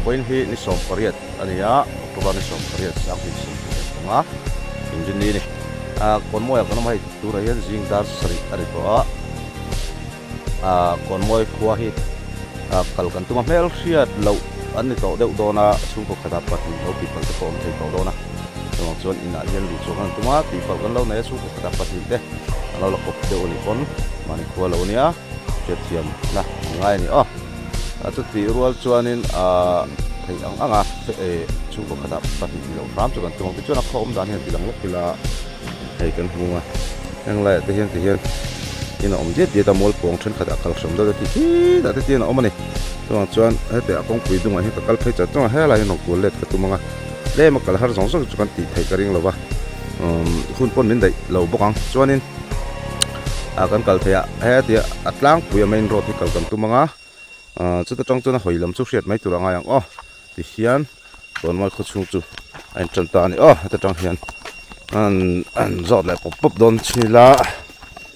Vawiin hi ni 18 a ni a, October ni 18 2025 inrinni a ni. Kawnmawiah kan awm a hei turah hian zing dar sarih a ri tawh a, Kawnmawi khua hi kal kan tum a, hmel hriat loh an ni tawh deuh dawn a, chhungkaw khatah pahnih lo tihpalh te pawh awm thei tawh dawn a, chuvang chuan inah hian luh chhuah kan tum a, tihpalh kan lo nei a, chhungkaw khatah pahnih te an lo la kawp deuh a nih pawn mahni khua lo nia hriatthiam na an ngai a ni aw. A chutih rual chuanin ahh theih ang ang a chhungkaw khatah pahnih ni loh hram chu kan tum ang tichuan a khaw awm dan hian ti lang lawk ila hei kan hmu a heng laiah te hian ti hian in a awm diat diat a mual pawng thenkhat ah kal hram deuh te tih khi dah te tian a awm a ni chuvang chuan heti ah kawngpui dungah hian ka kal phei chat chang a helai hian rawn kual let ka tum ang a tlem a kal har zawng zawng chu kan tih theih ka ring lo va umm hun pawn min daih lo bawk ang chuanin ah kan kal theih a hetia a tlangpui a main road hi kal kan tum ang a ah chuta tang chuan a hawi lam chu hriat mai tur a ngai ang aw tihian Tawnmai khaw chhung chu a in tan ta a ni aw heta tang hian an an zawt leh pawp pawp dawn chhil a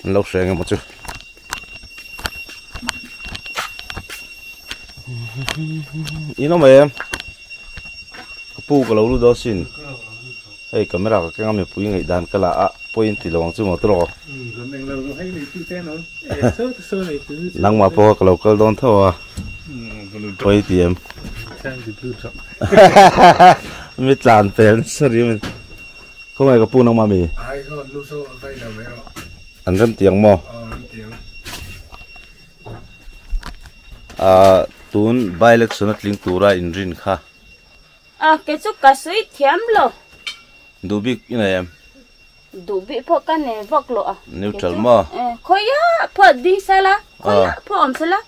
an lo hre eng emaw chu in awm em ka pu ka lo lut dawn sin hei camera ka keng a mipui ngaih dan ka la a pawi an ti lo ang chu maw tawh nangmah pawh ka lo kal dawn tho a pawi ti em mi tlan pel nasa riau in khawngaih ka pu nangmah mi an rem tiang maw ah tun by election a tling tura inrin kha A ke chu ka sawi thiam lo. Duh bik i nei em? Duh bik pawh ka nei vak lo a. Neutral maw? Khawiah pawh ding sela, khawiah pawh awm sela,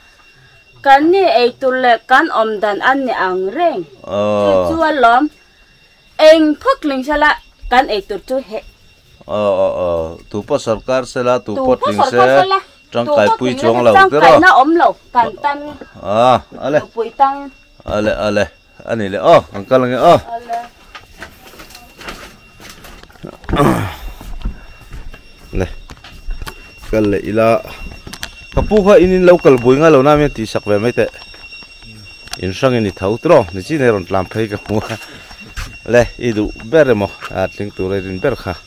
kan ni ei tur leh kan awm dan a ni ang reng. Chu chu a lawm. Eng phawk tling sela kan ei tur chu he. Aw aw aw, tu pawh sorkar sela, tu pawh tling se, tangkai pui chuang lo tiraw? Tangkaina awm lo, kan tan. A, ale. Pui tang. Ale ale. A ni le aw, kan kal ange aw. Le, kal leh ila. Ka pu kha in in lo kal bui ngai lo na mi tih sak ve mai teh. In hrang in i tho tiraw, ni chin hei rawn tlan phei ka hmu a. Le, i duh ber emaw, a tling tur a i rin ber kha.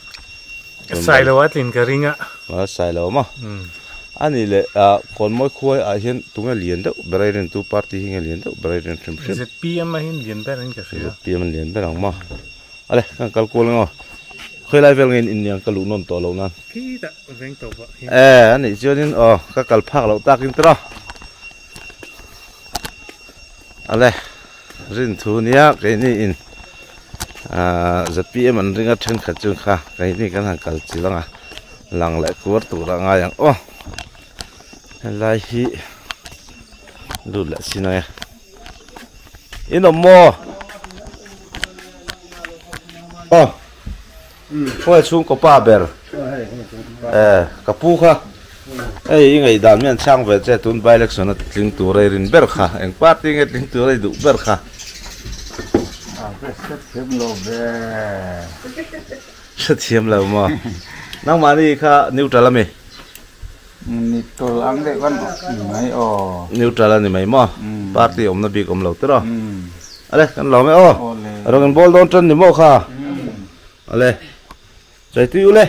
Sailo a tlin ka ring a. A Sailo maw? A nih leh ah Kawnmawi khuai ah hian tunge lian deuh ber a i rin tu party hi nge lian deuh ber a i rin hrim hrim? ZPM a hian lian ber in ka hria. ZPM an lian ber ang maw? Ale kan kal kual ang aw. Khawilai vel nge in niang ka luh nawn tawh loh nan. Khitah veng tawh pah hian. E a nih chuanin aw ka kal phak loh takin tawh. Ale rin thu nia keini in ahh zpm an ring a thenkhat chu kha keini kan han kal chilh ang a lang leh kuar tur a ngai ang aw helai hi lut leh sin ang e in awm maw aw khawi chhungkaw pa ber e ka pu kha hei i ngaihdan mi an chhang ve che tun by election a tling tur a i rin ber kha eng party nge tling tur a i duh ber kha hrethiam lo maw nangmahni kha neutral ami neutral ang deuh kan ni mai aw neutral a ni mai maw party awmna bik awm lo tiraw ale kan lawm e aw rawn in bawl dawn tan ni maw kha ale chaitui ule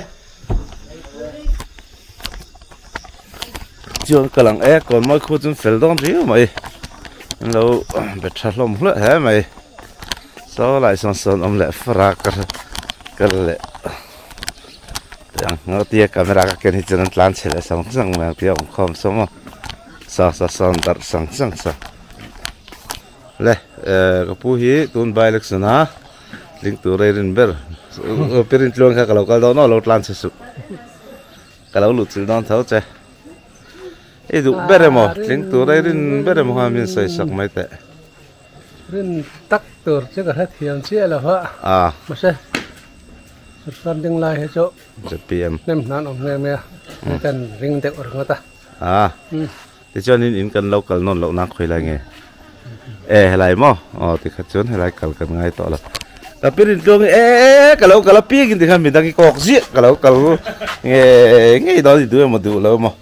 chuan ka lang e kawnmawi khu chu fel dawn riau mai an lo be tha hlawm hlawh hle mai saw lai sawn sawn awm leh far a kal leh. Tiang nga tia camera ka ken hi chuan an tlan chhe leh sang sang mai ang tia awm khawm saw maw sa sa sawn darh sang sang sa le eh ka pu hi tun by election a tling tur a i rin ber pirin tluang kha ka lo kal dawn aw lo tlan chhe suh ka lo luh chilh dawn tho che i duh ber emaw tling tur a i rin ber emaw kha min sawi sak mai teh. Rin tak tur chu ka hrethiam chiah lo va. A. Mahse, sorkar ding lai hi chu ZPM. Hnem hnan awm nghe mai a, kan ring deuh ringawt a. A. Tichuanin in kan lo kal nawn loh nan khawi lai nge? E helai maw? Aw tikhat chuan helai kal kan ngai tawh lo. Ka pirin tluang hi e e ka lo kal a pikin tikhan midang hi kawk ziah ka lo kal nge ngei dawn i duh emaw duh lo emaw.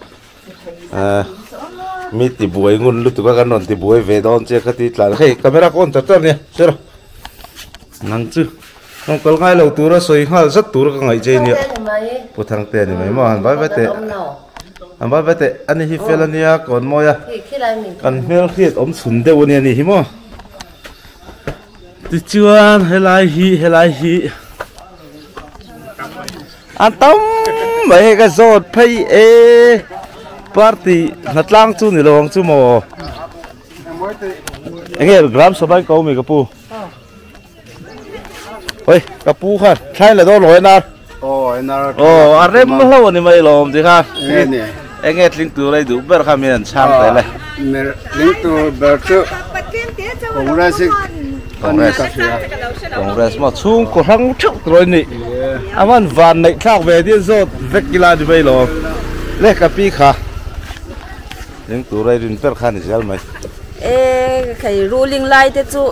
Mi tibuai ngun lutuk a kan rawn tibuai ve dawn che kha ti tlan hei camera ka on char char nia sir nang chu rawn kal ngai lo tura sawi nghal zat tur ka ngaih che nia pu thangte ani mai maw han vai vai teh han vai vai teh ani hi fel ania kawn mawi a kan hmel hriat awm chhun deuh ania ni hi maw tichuan helai hi helai hi An tam mai hei ka zawt phei e party hnatlang chu ni lo ang chu maw enge gram sabha in ko mi ka pu oi ka pu khan thlai la dawn lo enar oh a rem hlo ani mai lawm ti kha enge tling tur ei duh ber kha mi an chhang te le tling tur ber chu Congress Congress Congress maw chhungkaw hrang theuh tur a ni a van van neih thlak ve dian zawt vek ila ni mai lo le ka pi kha ring tur a rin ber kha ni zel mai e khai ruling lai te chu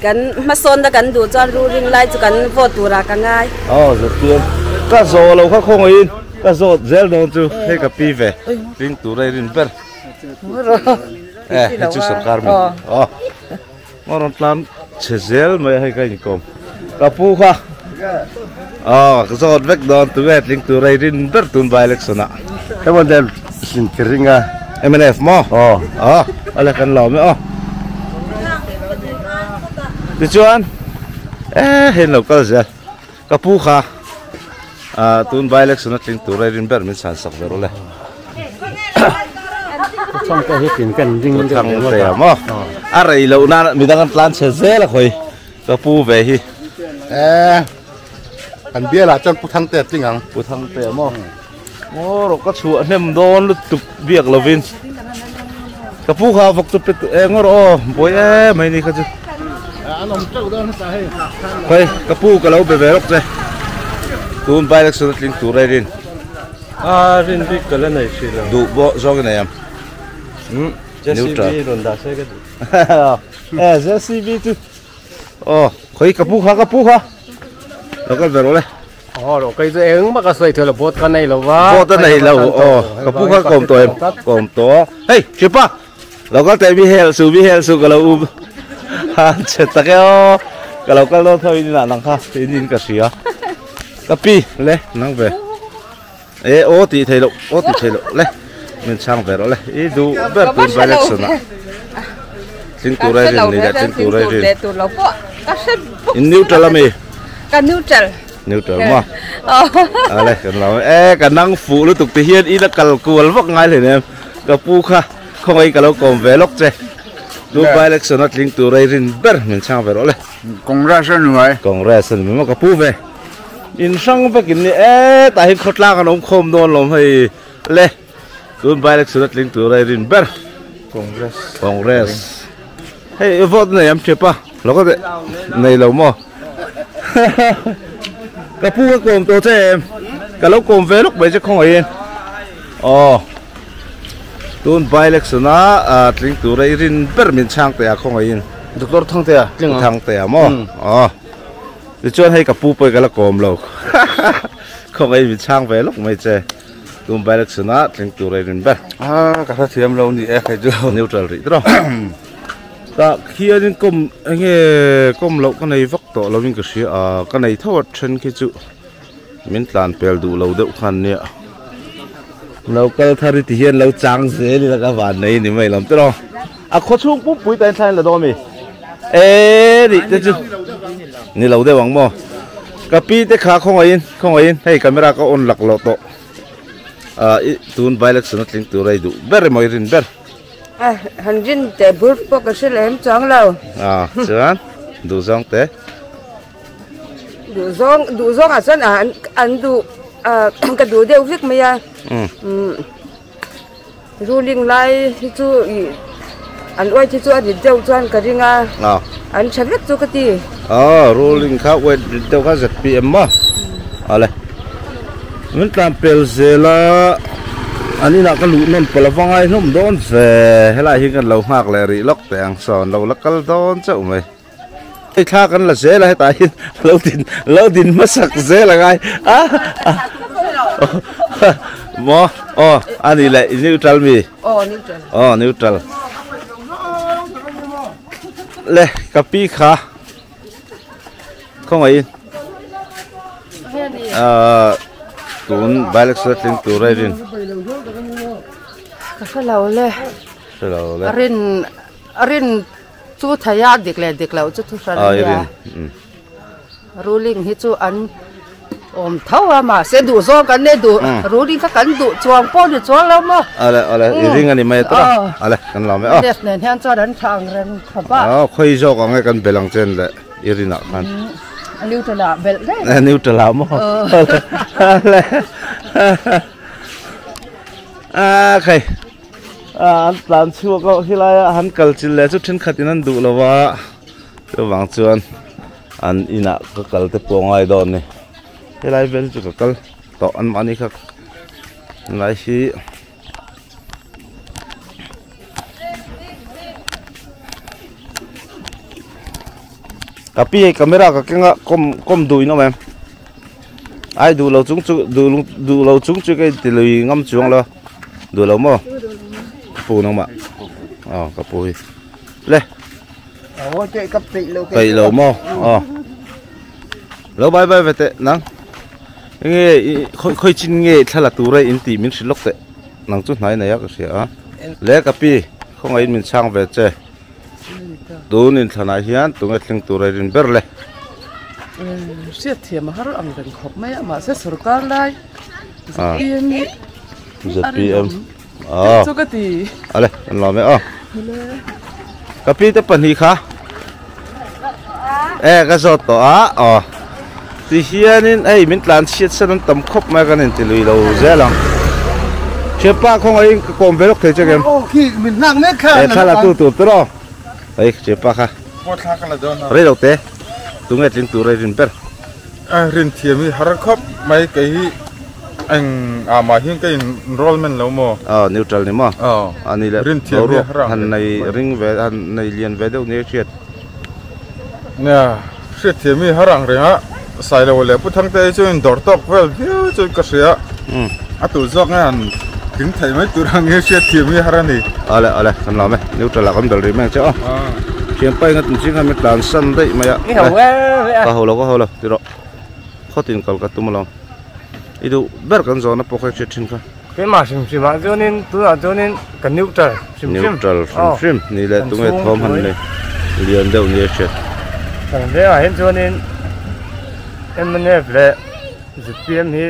kan hmasawn na kan duh chuan ruling lai chu kan vote tura ka ngai aw zirtir ka zawh lo kha khawngaihin ka zawt zel dawn chu hei ka pi ve ring tur a rin ber Eh, hei chu sarkar mi. Oh. Mo ron tlan che zel mai hei ka inkawm. Ka pu kha. Oh, ka zawt vek dawn tu nge tling tur ei rin ber tun by election ah. Hemon del sin kiringa. MNF mo? Oh. Oh, ale kan lo me oh. Tichuan eh hen lo kal zel. Ka pu kha ah tun by election a tling tur a rin ber min chhan sak ber ule. Thangte hi tin kan ding deuh Thangte a maw a rei loh nan midang an tlan chhe zel a khawi ka pu ve hi. Eh kan bial ah chuan pu Thangte a tling ang. Pu Thangte a maw maw rawh ka chhuah hnem dawn lutuk biak lovin ka pu kha vawk chu pe eh ngaw rawh aw buai em mai ni kha chu. An awm teuh dawn heta hei. Khawi ka pu ka lo be ve rawk che tun by election a tling tur a rin. A rin bik ka la nei thin lo. Duh pawh zawk i nei ang. Umm JCB rawn dah se ka duh. Eh JCB chu aw khawi ka pu kha ka pu kha lo kal ve rawh le. Aw rawh kei chu engmah ka sawi thei lo vote ka nei lo va. Vote a nei lo aw ka pu kha kawm tawh em kawm tawh hei hripa lo kal teh mi hel su mi hel su ka lo um han che tak e aw ka lo kal dawn tho in inah nang kha in in ka hria ka pi le nang ve. E aw tih theih loh aw tih theih loh le min chhang ve rawh le i duh ber tun by election ah tling tur a rin ni leh tling tur a rin in neutral ami ka neutral neutral maw ale kan lo e ka nang fuh lutuk ti hian ila kal kual vak ngai hle nem ka pu kha khawngaih ka lo kawm ve lawk che tun by election a tling tur a rin ber min chhang ve rawh le Congress a ni mai Congress a ni mai maw ka pu ve. In hrang vek in ni e tah hian khawtlang an awm khawm dawn lawm hei le tun by election a tling tur a i rin ber Congress Congress hei vote nei am thep a lo ka nei lo maw ka pu ka kawm tawh che em ka lo kawm ve lawk mai che khawngaih in aw tun by election a tling tur a i rin ber min chhang teh a khawngaih in Doctor Thangtea tling ang Thangtea maw aw. Tichuan hei ka pu pawh ka la kawm lo khawngaih min chhang ve lawk mai che tun by election ah tling tur a in ber. A ka hrethiam lo ni e hei chu. Neutral rih tawh. Tah khianin kawm enge kawm loh ka nei vak tawh lovin ka hria a ka nei tho a then khi chu min tlan pel duh lo deuh khan nia. Lo kal thar i ti hian lo chang zel ila ka van nei ni mai lam tawh. A khaw chhung pumpui ta in thlain la dawn mi? E nih te chu ni lo deuh ang maw? Ka pi te kha khawngaihin khawngaihin hei camera ka on lak loh tawh ah i tun by election a tling tur a i duh ber emaw i rin ber? A han rin teh bur pawh ka hre leh em chuang lo. Ah chuan duh zawng te. Duh zawng duh zawng ah chuan an an duh ah ka duh deuh vek mai a. Umm. Ruling lai hi chu ih an uai hi chu a rit deuh chuan ka ring a, an tha vek chu ka ti. Aw ruling kha uai rit deuh kha zpm maw awle min tlan pel zel a an inah ka luh nawn palh ava ngai hlawm dawn ve helai hi kan lo nghak leh rih lawk teh ang sawn lo la kal dawn chauh mai hei thla kan la zel a hetah hian lo din lo din hmasak zel a ngai a maw. Aw ani leh i neutral mi? Aw neutral. Aw neutral. Le ka pi kha khawngaihin ah tun by-election a tling tur a i rin. Ka hre lo le. Hre lo le. A rin a rin chu thei a dik leh dik loh chu thu hran a nia. Ruling hi chu an awm tho a mahse duh zawng kan nei duh ruling kha kan duh chuang pawh ni chuang lo maw. Ale ale i ring a ni mai tawh a ale kan lo mai aw. Left nen hian chuan an tha ang reng khawp a. Aw khawi zawk ang e kan bel ang chen leh i rinah khan. Neutral ah belh reng. Neutral ah maw. Ale a khai an tlan chhuak a helai a han kal chilh leh chu thenkhat in an duh lo va chuvang chuan. An inah ka kal te pawh ngai dawn ni. Helai vel chu ka kal tawh an mahni kha helai hi ka pi hei camera ka keng a kawm kawm duh in awm em ai duh lo chung chu duh duh lo chung chu ka inti lui ngam chuang lo duh lo maw ka pu nangmah aw ka pu hi le. Peih lo maw aw lo bye bye ve teh nang enge i khawi khawi chin nge thla la tur a in tih min hrilh lawk teh nang chu hnai nei a ka hria a le ka pi khawngaihin min chhang ve che tun inthlanah hian tunge thleng tur a rin ber le. Hriat thiam a har ang reng khawp mai a mahse sorkar lai ZPM hi a rinawm. Chu ka ti. Ale, kan lawm e aw. Ka pi te pahnih kha. E ka zawt tawh a aw. Ti hianin hei min tlan chhiat san an tam khawp mai kan inti lui lo zel ang. Thianpa khawngaihin ka kawm ve lawk thei che kem. Aw khi min nghak mek kha. E thla la tu tur tur aw. Hei thianpa kha. Pawh thla ka la dawn a. Rei lo te. Tunge tling tur ei rin ber. A rin thiam hi har khawp mai kei hi eng ah mah hian ka in enrollment lo maw. Aw neutral ni maw. Aw ani leh rin thiam hi har ang han nei ring ve han nei lian ve deuh nia hriat. Nia hriat thiam hi har ang reng a Sailo leh Pu Thangte hi chu in dawr tawk vel viau chu ka hria a tur zawk nge han tling theih mai tur ang hi hriat thiam hi har a ni. Awle awle kan lawm e neutral ah kan bel rih mai ang che aw thianpa in a tin ching khan min tlan san daih mai a ka ho lo ka ho lo ti rawh khawtin kal ka tum alawm i duh ber kan zawhna pawh kha i hriat thin kha. Keimah hrim hrim ah chuanin tunah chuanin ka neutral hrim hrim neutral hrim hrim ni leh tunge thawm han nei lian deuh ni a hriat. Kan vengah hian chuanin mnf leh zpm hi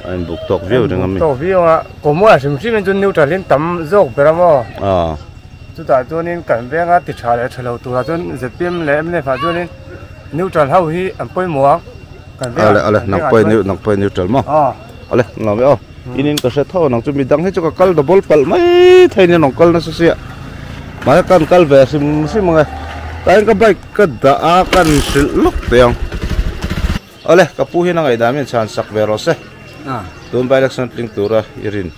A inbuk tawk viau reng a mi. Tawk viau a, Kawmua hrim hrim in chu neutral in tam zawk ber a maw? Aw. Chutah chuanin kan venga ti tha leh tha lo turah chuan zpm leh mnf ah chuanin neutral ho hi an pawimawh ang. Kan vengah Ale ale nang pawh i nang pawh i neutral maw? Aw. Ale nuam e aw. In in ka hre tho nang chu midang hi chu ka kal double palh mai thei nia rawn kal nasa sia. Mahse kan kal ve hrim hrim ang e. Tain ka bike ka dah a kan hrilh lawk teh ang. Awle, ka pu hian a ngaihdan min chhan sak ve rawh se. Tun by election tling tura i rin.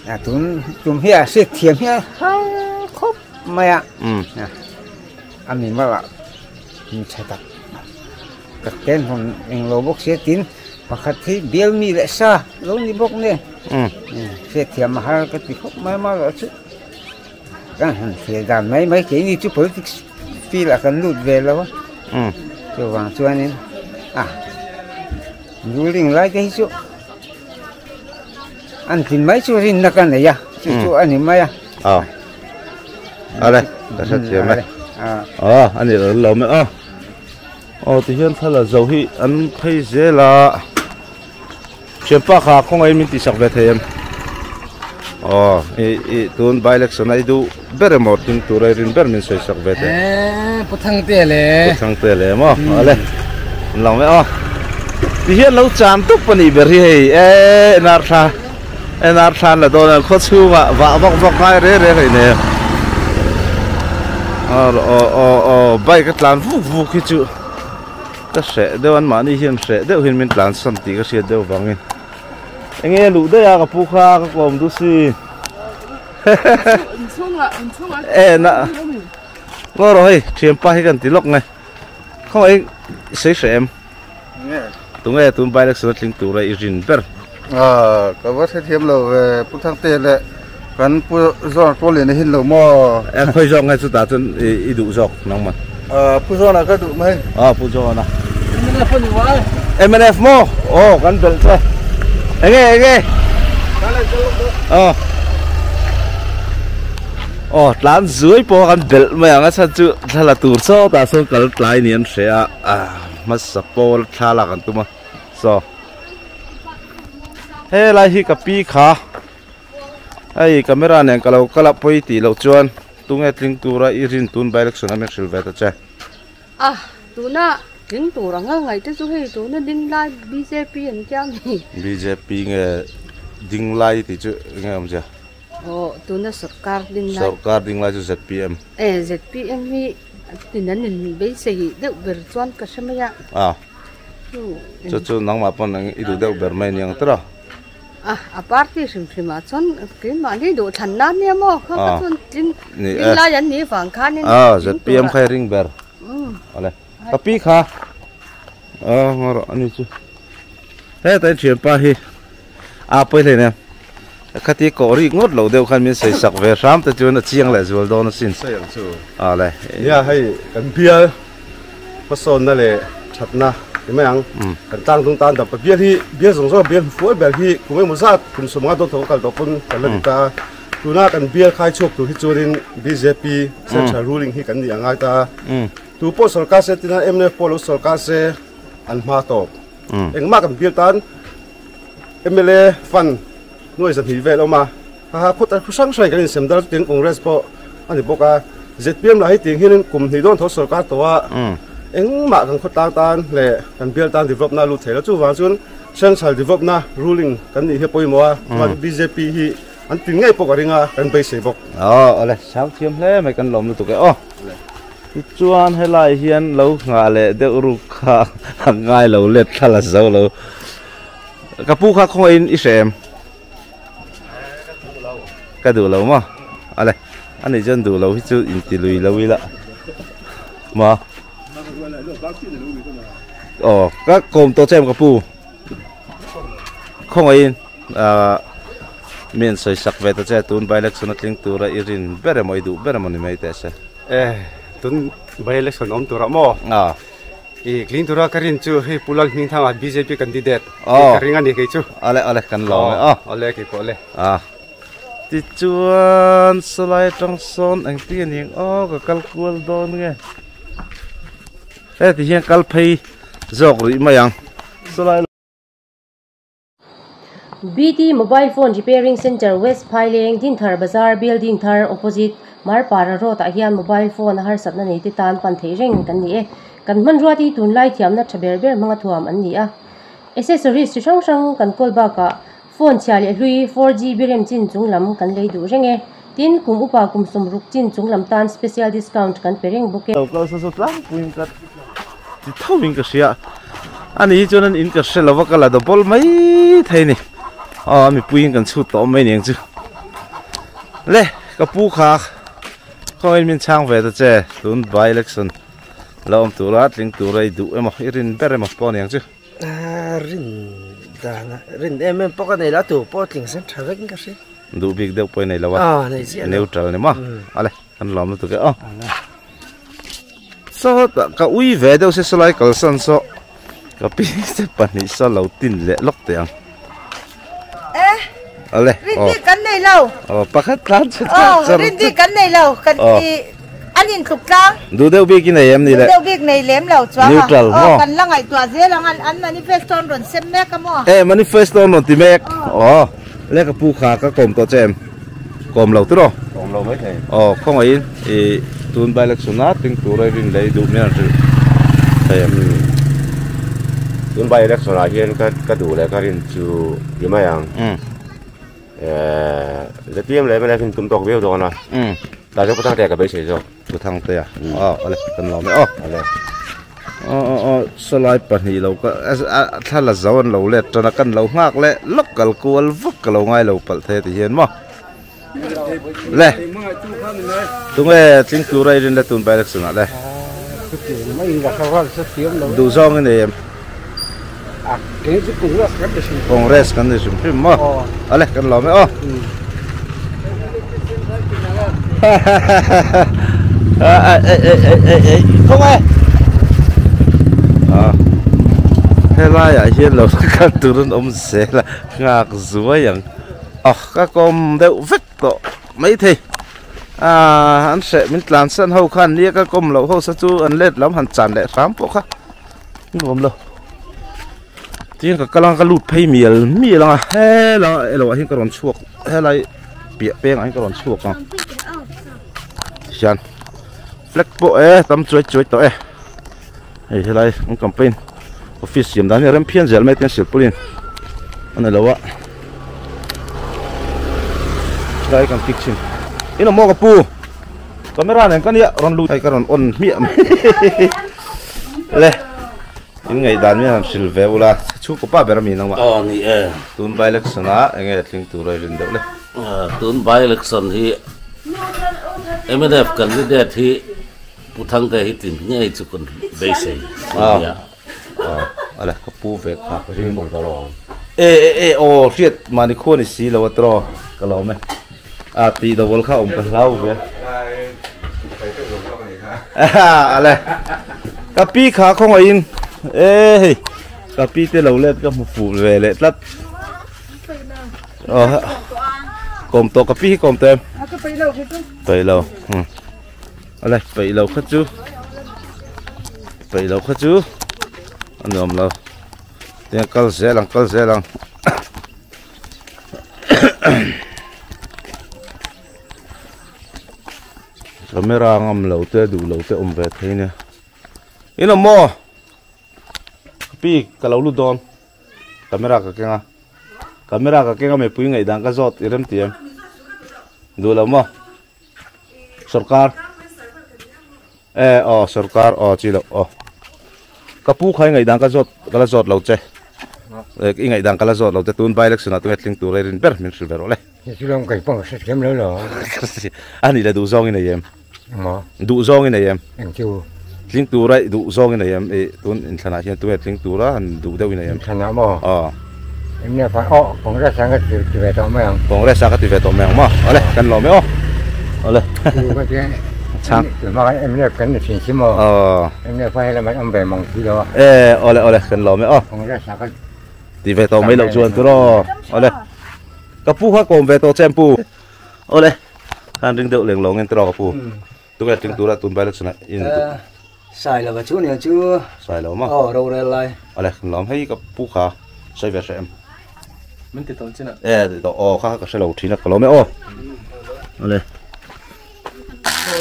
A tun tum hi a hriat thiam hi a har khawp mai a. A mi mala mi tha tak tak te an rawn eng lo bawk sia tin pakhat hi bial mi leh sa lo ni bawk nen hriat thiam a har ka ti khawp mai a marawh chu kan han thlir dan mai mai keini chu politics field ah kan lut ve lo a chuvang chuanin a ruling lai te hi chu an tlin mai chu rinna ka nei a chu chu a ni mai a aw ale ka hre thiam e aw a ni lo lo mai aw aw tihian thla la zo hi an phei zel a. Thianpa kha khawngaih min tihsak ve thei em? Aw, i i tun by election a i duh ber emaw tling tur a i rin ber min sawi sak ve teh. Eee, Pu Thangte le. Pu Thangte le maw? Ale, an lang ve aw. Ti hian lo cham tup a nih ber hi hei eee NR thla NR thla an la dawn a khaw chhungah vah vak vak ngai reng reng hei nen. Aw aw aw aw bike a tlan vuk vuk hi chu. Ka hreh deuh an mahni hian hreh deuh hian min tlansan tih ka hriat deuh vangin enge luh daih a ka pu kha ka kawm duh si e na ngaw rawh hei thianpa hi kan ti lawk nge khawngaih i sawi hreh em tunge tun by election a tling tura i rin ber. À, ka va hrethiam lo ve Pu Thangte leh kan Pu Zawna Tualliana hi lo maw? E khawi zawk nge chutah chuan i duh zawk nangman? À, Pu Zawna ka duh mai. À, Pu Zawna. Mnf a ni mai. Mnf maw? Aw, kan belh che. Enge, enge? Aw. Aw, tlan zuai pawh kan belh mai ang a chhan chu thla la tur sawtah sawn kal tlai ni an hre a, hmasa pawl thla lak an tum a, saw. Helai hi ka pi kha hei camera nen ka lo kal a pawi tih loh chuan tunge tling tura i rin tun by election a min hrilh ve ta che. A tuna tling tur anga ngaih te chu hei tuna ding lai bjp an tia mi. Bjp nge ding lai tih chu enge awmzia? Aw tuna sorkar ding lai. Sorkar ding lai chu zpm. E zpm hi tin an in beisei deuh ber chuan ka hre mai a. A. Chu chu nangmah pawn i duh deuh ber mai aniang tawh a. A a party hrim hrim ah chuan keimahni duh thlan nan nia maw kha kha chuan tling tling lai an nih vang khanin a zpm kha i ring ber awle ka pi kha a ngaw rawh ani chu hetai thianpa hi a pawi hle nia khati kawh rik ngawt lo deuh khan min sawi sak ve hram te chuan a chiang leh zual dawn asin sawi ang chu awle nia hei kan bial Hmasawnna leh thatna ti mai ang. Kan tlangdung tan dap a bial hi bial zawng zawng bial hmufuai ber hi kum emaw zat kum sawmnga dawn tho a kal tawh pawn kan la ti ta a. Tuna kan bial khai chhuak tur hi chuanin bjp central ruling hi kan nih a ngai ta a. Tu pawh sorkar se tina mnf pawh lo sorkar se an hma tawp. Engmah kan bial tan mla fund nuai zahnih vel a awm a. Haha khawt a thu hrang hrang kan insem dal chutin Congress pawh a ni bawk a, zpm lah hi tiang hianin kum hnih dawn tho sorkar tawh a, engmah kan khawtlang tan leh kan bial tan develop na a lut thei lo, chuvang chuan central develop na ruling kan nih hi a pawimawh a, chuan bjp hi an tin ngei pawh ka ring a, kan beisei bawk. Aw awle, chhang thiam hle mai kan lawm lutuk e aw. Tichuan helai hian lo nghah leh deuh ruk kha a ngai lo let thla la zo lo. Ka pu kha khawngaihin i hre em? Ka duh lo maw? Ale, ani chuan duh lo hi chu inti lui lo ila. Ma. Aw, ka kawm tawh che em ka pu. Khawngaihin ah mi an sawi sak ve ta che tun by election a tling tura i rin ber emaw i duh ber emaw ni mai teh se. Eh, tun by election awm turah maw? Ah. I tling tura ka rin chu hei Pu Lalhmingthanga bjp candidate tih ka ring a ni kei chu. Ale ale kan lawm e aw. Awle kei pawh ale. A tichuan sawlai atang sawn engtin a ni ang aw ka kal kual dawn nge. Heti hian kal phei zawk rih mai ang sawlai. BT Mobile Phone Repairing Centre West Phaileng Dinthar Bazar Building thar Opposite Marpara Road ah hian mobile phone a harsatna nei te tan pan theih reng kan ni e. Kan hmanrua te hi tunlai thiamna tha ber ber hmanga thuam an ni a. Accessories chi hrang hrang kan kawl bakah phone chhia leh hlui 4GB rem chin chung lam kan lei duh reng e. Tin, kum upa kum sawmruk chin chung lam tan special discount kan pe reng bawk e. Lo kal saw saw tlangpuiin ka ti tho in ka hria ani hi chuan an in ka hre lova ka la double mai thei ni aw a mipui in kan chhut tawh mai niang chu le ka pu kha khawngain min chhang ve ta che tun by election la awm tura tling tura i duh emaw i rin ber emaw pawh niang chu. Rin dan rin em em pawh ka nei lo a tur pawh tling sen tha vek in ka hria. Duh bik deuh pawh i nei lo a neutral ni maw ale kan lawm lutuk e aw. Sawtah ka ui ve deuh se sawlai kalsan saw ka pi te pahnih saw lo tin leh lawk teh ang. Eh. Ale. Rin bik kan nei lo. Oh pakhat tlan che tlan char. Oh rin bik kan nei lo kan i an in tluk tlang. Du deuh bik i nei em ni le. Du deuh bik nei lem lo chuang. Neutral maw. Oh kan la ngaihtuah zel ang an manifesto an rawn sem mek a maw. Eh manifesto an rawn ti mek. Oh le ka pu kha ka kawm tawh che em. Kawm lo tiraw? Kawm lo mai thei. Aw, khawngaihin i tun by election a tling tura i rin leh i duh mial hril thei em? Tun by election ah hian ka ka duh leh ka rin chu ti mai ang. Eh, ZPM leh mnf in tum tawk viau dawn a. Tlai chu Pu Thangtea ka beisei zawk. Pu Thangtea. Aw, awle kan lawm e aw. Awle. Aw aw aw sawlai pahnih lo ka a thla la zo an lo let tan a kan lo nghak leh lawk kal kual vak ka lo ngai lo palh thei a ti hian maw le tunge tling tura i rin le tun by election ah le duh zawng i nei em? Kei chu Congress kan ni hrim. Congress kan ni hrim hrim maw? Ale kan lawm e aw. Không e. À. Helai ah hian lo kal tur an awm zel a nghak zuai ang. Aw ka kawm deuh vek tawh maithei. Aaa an hreh min tlan san ho khan nia ka kawm loh ho sa chu an let lam han chan leh hram pawh kha nuam lo. Tin ka kal ang ka lut phei mial mial ang a helai ah elo ah hian ka rawn chhuak helai piah peng ah hian ka rawn chhuak ang tihian flag pawh e tam chuai chuai tawh e hei helai an campaign office siam dan hi a rem phian zel mai tiang silpaulin a ni lo a helai kan pic chhin in awm maw ka pu camera nen ka nia rawn lut hei ka rawn on hmiah mai le. In ngaihdan mi han hrilh ve ula, chhungkaw pa ber a mi nangmah. Aw ni e. Tun by election ah enge tling tur a i rin deuh le? Tun by election hi mnf candidate hi Pu Thangte hi tlin ngei chu kan beisei a nia. Aw ale ka pu ve kha. E e e aw hriat mahni khua ni si lo a tiraw ka lawm e. A tih double kha awm ka hlau ve. Ale ka pi kha khawngaihin e hei ka pi te lo let ka hmu fuh ve leh tlat. Kawm tawh ka pi hi kawm tawh em? Peih lo. Ale peih lo kha chu peih lo kha chu a nuam lo. Tiang kal zel ang kal zel ang. Camera ngam lo te duh lo te awm ve thei nia in awm maw pi ka lo lut dawn camera ka keng a camera ka keng a mipui ngaihdan ka zawt i rem ti em duh lo maw sorkar e aw sorkar aw chi loh aw ka pu kha i ngaihdan ka zawt ka la zawt lo che i ngaihdan ka la zawt lo che tun by election ah tunge tling tur a rin ber min hrilh ve rawh le Chu kai pawh ka hre thiam lo lo a nih le duh zawng i nei em maw duh zawng i nei em eng chu tling tura i duh zawng i nei em i tun inthlanah hian tunge tling tura han duh deuh i nei em inthlanah maw aw Eng nge aw Congress ah ka ti ve tawh mai ang. Congress ah ka ti ve tawh mai ang maw? Awle kan lawm e aw. Awle. Chang. Tuma kan MNF kan ni thin si maw? Aw. MNF ah helam an awm ve mang si lo a. E awle awle kan lawm e aw. Congress ah ka ti ve tawh mai loh chuan tur aw. Awle. Ka pu kha kawm ve tawh che pu. Awle. Khan ring deuh leng lawng in tur aw ka pu. Tunge tling tura tun by election ah in duh. Sailova chu nia chu. Sailova maw? Aw rorel lai. Awle kan lawm hei ka pu kha sawi ve hre em. Min ti tawh chin ah. E ti tawh aw kha ka hre lo thin a ka lawm e aw. Awle.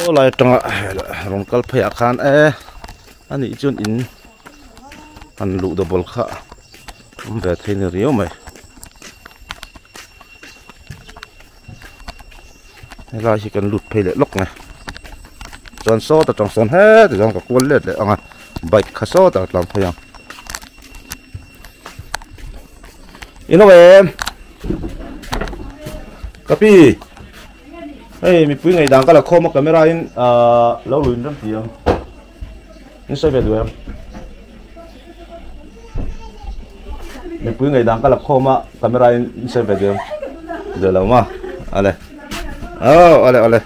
Aw lai atanga rawn kal phei ah khan e anih chuan in han luh double kha awm ve thei ni riau mai. Helai hi kan lut phei leh lawk nge chuan sawt atang sawn heti zawng ka kual let leh ang a bike kha sawtah a tlan phei ang in awm em ka pi hei mipui ngaihdan ka la khawm a camera in ahh lo luin rem ti ang in sawi ve duh em mipui ngaihdan ka la khawm a camera in in sawi ve duh em duh lo maw ale aw ale ale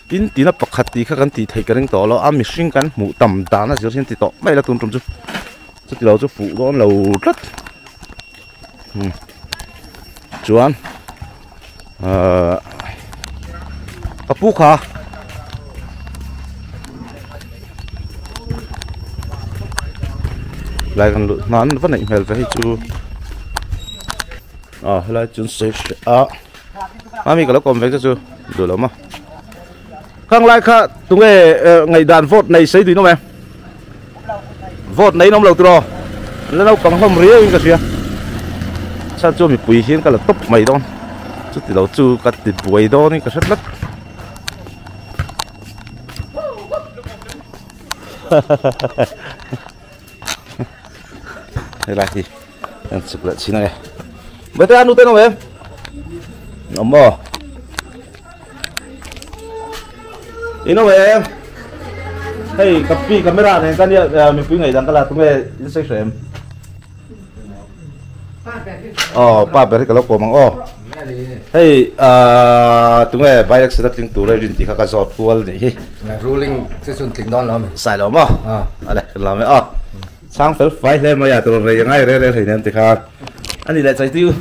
tin tina pakhat tih kha kan tih theih ka ring tawh lo a mihring kan hmuh tam dan a zir hian ti tawh mai la tun tum chu chuti lo chu fuh dawn lo tlat chuan ahh ka pu kha lai kan luh hnan va neih hmel ve hei chu ah helai chuan sawi hreh a mami ka lo kawm ve che chu duh lo maw khang lai kha tunge ngaihdan vote nei sei duh in awm em vote nei in awm lo tiraw an la naupang hlawm riau in ka hria chhan chu mipui hian ka la tawp mai dawn chuti lo chu ka ti buai dawn in ka hre tlat helai hi an chuk leh chin ange bete anu te awm em awm maw in awm em hei ka pi camera nen ka nia mipui ngaih dang ka la tunge in sawi hre em. Aw pa ber hi ka lo kawm ang aw. Hei tunge by election a tling tur a rin tih kha ka zawt kual nih hi. Ruling chu chun tling dawn lo ami? Sai lo maw? Ale kan lam e aw. Chhang fel fai hle mai a tur rei a ngai rel rel hleinem ti khan. Ani leh chai tiu.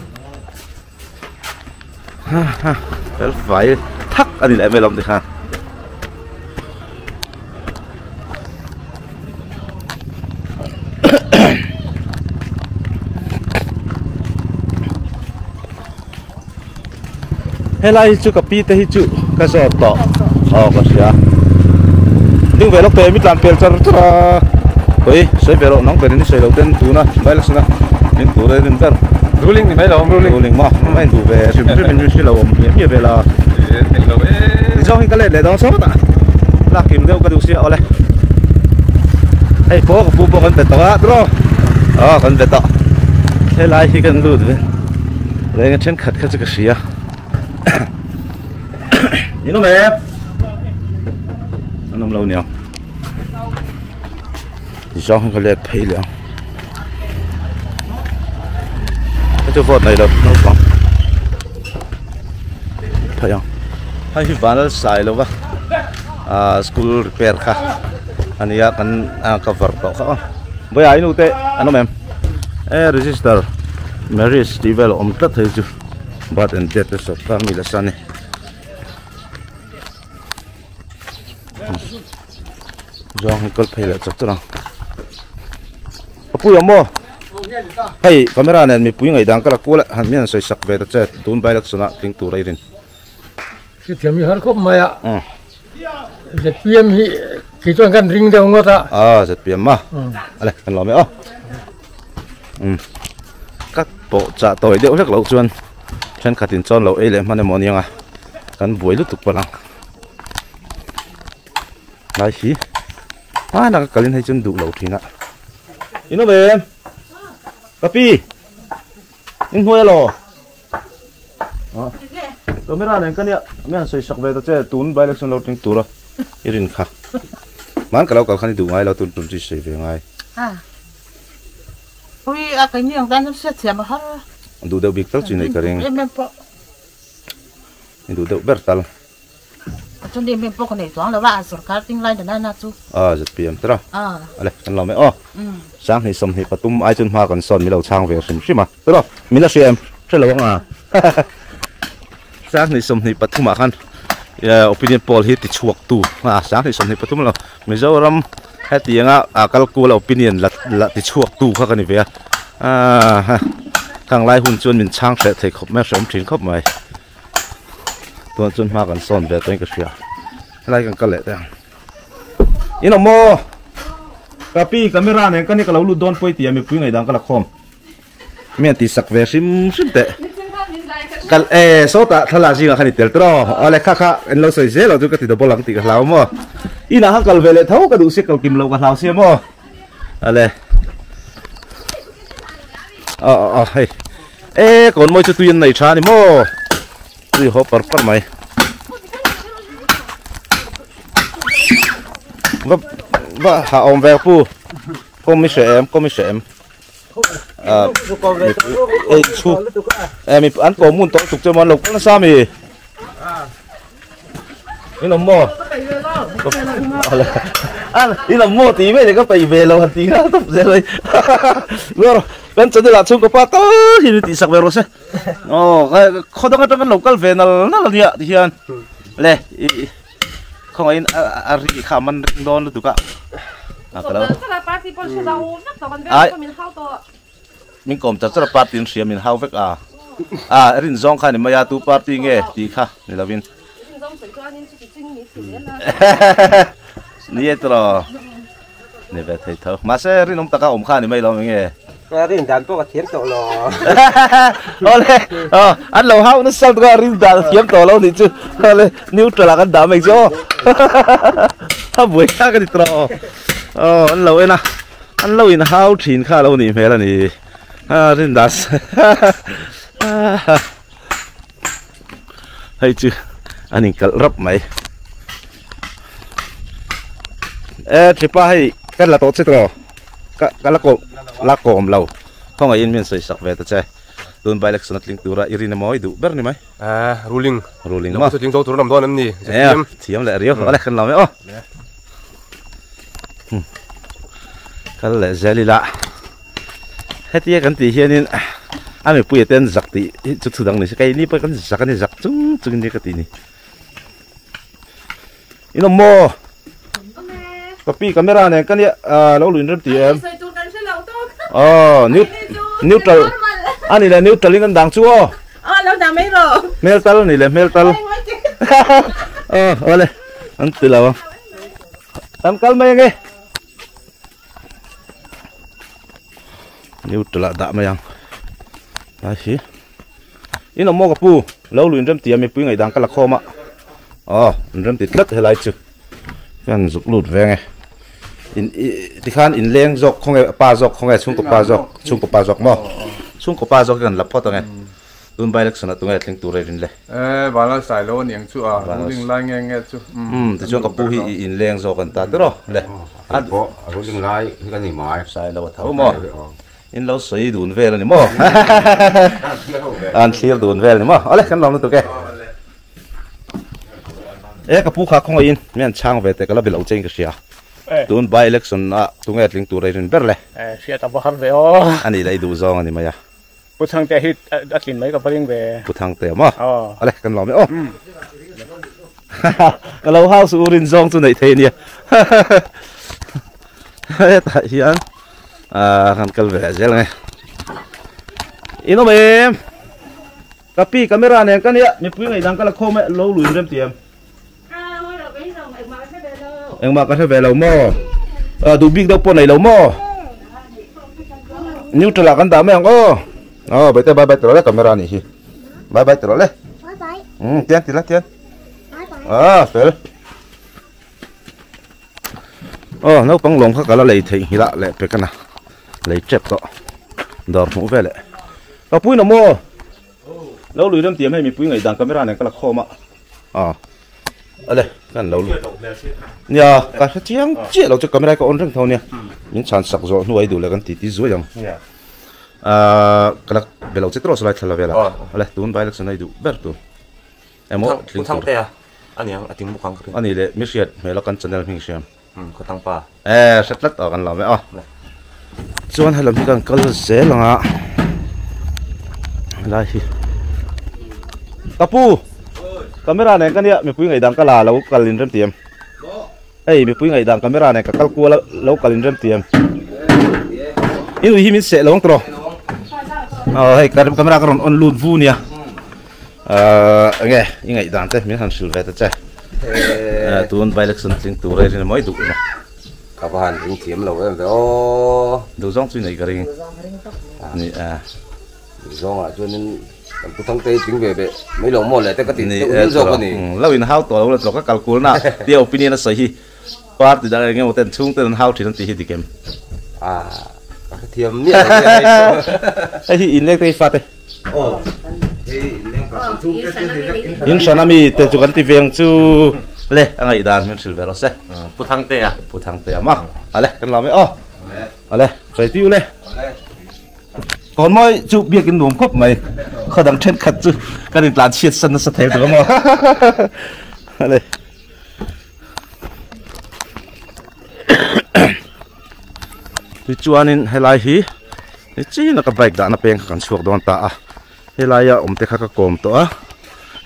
Ha ha fel fai thak ani leh mai lo ti khan. Helai hi chu ka pi te hi chu ka zawt tawh aw ka hria ding ve lawk te mi tlan pel char char a hawi sawi ve loh nang berin i sawi loh ten tuna by election a min tur a rin ber ruling ni mai lo ruling ruling maw a induh ve hrim hrim in hri lo awm hmiah hmiah vel a ti zawng hi ka let leh dawn sawt a lak kim deuh ka duh sia awle hei pawh ka pu pawh kan pe tawh a tiraw aw kan pe tawh helai hi kan lut ve Renga thenkhat kha chu ka hria in awm em an awm lo nia zawng hi ka let phei leh ang ka chu vote nei lo naupang phei ang hei hi vanal sai lo va ah school repair kha ania kan cover tawh kha aw vawiah inu te an awm em. E register marriage tih vel a awm tlat hei chu birth and death te sawrkar mi la san e zawng hi kal phei leh chak chak ang ka pui awm maw hei camera nen mipui ngaihdan ka la kual a han min han sawi sak ve ta che tun by election ah tling tur a i rin. Hrethiam hi har khawp mai a. ZPM hi kei chuan kan ring deuh ngawt a. Ah ZPM a. Ale kan lawm e aw. Um. Ka pawh chah tawi deuh hlek loh chuan thenkhat in chawn lo ei leh hman emaw aniang a. Kan buai lutuk palh ang. Lai hi hmanah ka kalin hei chuan duh lo thin a. In awm em? Ka pi. In hnuai elaw? Camera nen ka nia mi han sawi sak ve ta che tun by election lo tling tura i rin kha hman ka lo kal khan i duh ngai lo tun tum chu i sawi ve ngai. Ui a ka ni ang tan chu hriat thiam a har. Duh deuh bik tal chu i neih ka ring. Em em pawh. I duh deuh ber tal. Chuan em em pawh ka nei chuang lo a, a sorkar ting lai na na chu. A ZPM tira. Ale kan lawm e aw. Sanghnih 23 ai chuan hma kan sawn min lo chhang ve hrim hrim a. Tiraw min la hria em? Hre lo ang a. Sanghnih 23 ah khan opinion poll hi ti chhuak tu a sanghnih 23 lo Mizoram hetianga a kal kual a opinion la la ti chhuak tu kha ka ni ve a. A khang lai hun chuan min chhang hreh thei khawp mai a hreawm thin khawp mai. Tunah chuan hma kan sawn ve tawhin ka hria helai kan kal leh teh ang in awm maw ka pi camera nen ka ni ka lo lut dawn pawi tih a mipui ngaihdan ka la khawm mi an tih sak ve hrim hrim teh kal e sawtah thlalak zingah khan i tel tawh aw awle kha kha en lo sawi zel lo chu ka ti double ang tih ka hlau maw inah khan kal ve leh tho ka duh sia kal kim loh ka hlau sia maw awle aw aw hei. E kawn mawi chu tui an nei tha a ni maw tui haw par par mai va va ha awm ve pu kawm i hre em kawm i hre em ah ei chu e mi an kawm ngun tawh tuk che maw an lo kal nasa mi In awm maw? In awm maw tih mai leh ka peih ve lo han ti nghal tawp zel mai. Ber kan channel ah chhungkaw pa tal hian in tihsak ve rawh se. Aw khaw dang atang kan lo kal ve nal nal ania ti hian le i khawngaihin a ri kha a man ring dawn lutuk a. Ai min kawm char char a party in hria min hau vek a a rin zawng kha ni mai a tu party nge tih kha ni lovin ni e tiraw ni ve thei tho mahse rinawm taka awm kha ni mai lo enge rin dan pawh ka thiam tawh lo awle aw an lo hau nasa lutuk a rin dan a thiam tawh lo nih chu awle neutral ah kan dah mai chu aw a buai thlak a ni tiraw aw an lo en a. An lo in hau thin kha lo nih hmel a ni a rindas hei chu an in kalh rap mai e thipa hei kan la tawh che tawh ka ka la kawm la kawm lo khawngaih in min sawi sak ve ta che. Tun by election a tling tura i rin emaw i duh ber ni mai. Eh, ruling. Ruling maw. Chu tling zo tur an awm dawn em ni? ZPM. Thiam leh riau ale kan lo mai aw. Kal leh zel ila. Hetia kan tih hianin a mipuia te an zak tih hi chu thu dang ni se keini pawh kan zak a ni zak chung chung in nia ka tih ni. In awm maw? Ka pi camera nen ka nia lo luin rem ti em? Aw neutral ani leh neutral in an dang chu aw. Aw lo dang mai rawh. Hmel tal ani leh hmel tal. Aw awle an ti lo ang. Kan kal mai ange. Neutral ah dah mai ang. Lai hi. In awm maw ka pu? Lo luin rem ti a mipui ngaihdan ka la khawm a. Aw in rem ti tlat helai chu. Kan zuk lut veng e. In tikhan in leng zawk khawnge pa zawk khawnge chhungkaw pa zawk chhungkaw pa zawk maw? Chhungkaw pa zawk hi kan la phawt ange. Tun by election ah tunge thleng tur e rin le. E Vanlal sai lo aniang chu a ruling lai nge nge chu. Umm tichuan ka pu hi i in leng zawk an ta tiraw le. A pawh ruling lai hi ka ni mai. Sai lo a tho maw? In lo sawi dun vel a ni maw? An thlir dun vel a ni maw? Awle kan lawm lutuk e. E ka pu kha khawngaihin mi an chhang ve teh ka la be lo che in ka hria. Tun by election ah tunge tling tur ei rin ber le. E hriat a va har ve aw. A nih leh i duh zawng a ni mai a. Pu Thangtea hi a tlin mai ka va ring ve. Pu Thangtea maw? Awle kan lawm e aw. Ka lo house u rin zawng chu neih thei a nia. Hetah hian ah kan kal ve leh zel ang e. In awm em? Ka pi camera nen ka nia mipui ngaih dan ka la khawm e lo lui rem ti em? Engmah ka hre ve lo maw? Ah duh bik deuh pawh nei lo maw? Neutral ah kan dah mai ang aw. Aw bete bye bye tawh le camera nih hi. Bye bye tawh le. Bye bye. Tian ti la tian. Ah fel. Aw naupang lawng kha ka la lei theih nghilh a leh pek a na lei tep tawh dawr hmuh vel eh ka pui na maw lo lui rem tiam hei mipui ngaihdan camera nen ka la khawm a aw ale kan lo lui nia ka hre chiang chiah lo chu camera ka on reng tho nia min chhan sak zawh hnuai duh leh kan titi zuai ang ah ka la be lo che tawh salai thla la vel a ale tun by election a i duh ber tur. Emaw tling tur. Thangtea a niang a ting bawk ang ka ring. A nih leh mi hriat hmel a kan channel hming hriam. Umm khaw tang pa. Eh hre tlat ah kan lam e a. Chuan helam hi kan kal zel ang a. Helai hi. Ka pu camera nen ka nia mipui ngaihdan ka la lo kal in rem ti em. Hei mipui ngaihdan camera nen ka kal kual a lo kal in rem ti em. In ui hi min seh lo ang tawh. Aw hei camera ka rawn on lut vu nia. Ahh enge i ngaihdan te min han hrilh ve ta che. Tun by election tling tur e rin mawi duh emaw. Ka va han ring thiam lo em ve aw. Duh zawng chu i nei ka ring. Ni a. Duh zawngah chuanin kan pu Thangte hi tling ve ve mai lo maw le te ka ti deuh hial zawk a ni. Lo in hau tawh lo la tawh ka kal kulna tia opinion a sawi hi party dang eng emaw ten chhungten an hau thin an tih hi dik em? Ah ka hrethiam miah lo nia hei chu. Hei hi inleng te hi fate. In hran a mi te chu kan ti veng chu le a ngaih dan min hrilh ve rawh se. Pu Thangtea. Pu Thangtea maw. Ale kan lam e aw. Ale sawi tiu le. Kawn mawi chu biakin nuam khawp mai. Khaw dang thenkhat chu kan intlan chhiat san nasa thei tur a maw. Ale. Tichuanin helai hi Nichina ka bike dahna peng kha kan chhuak dawn ta a, helaia awm te kha ka kawm tawh a,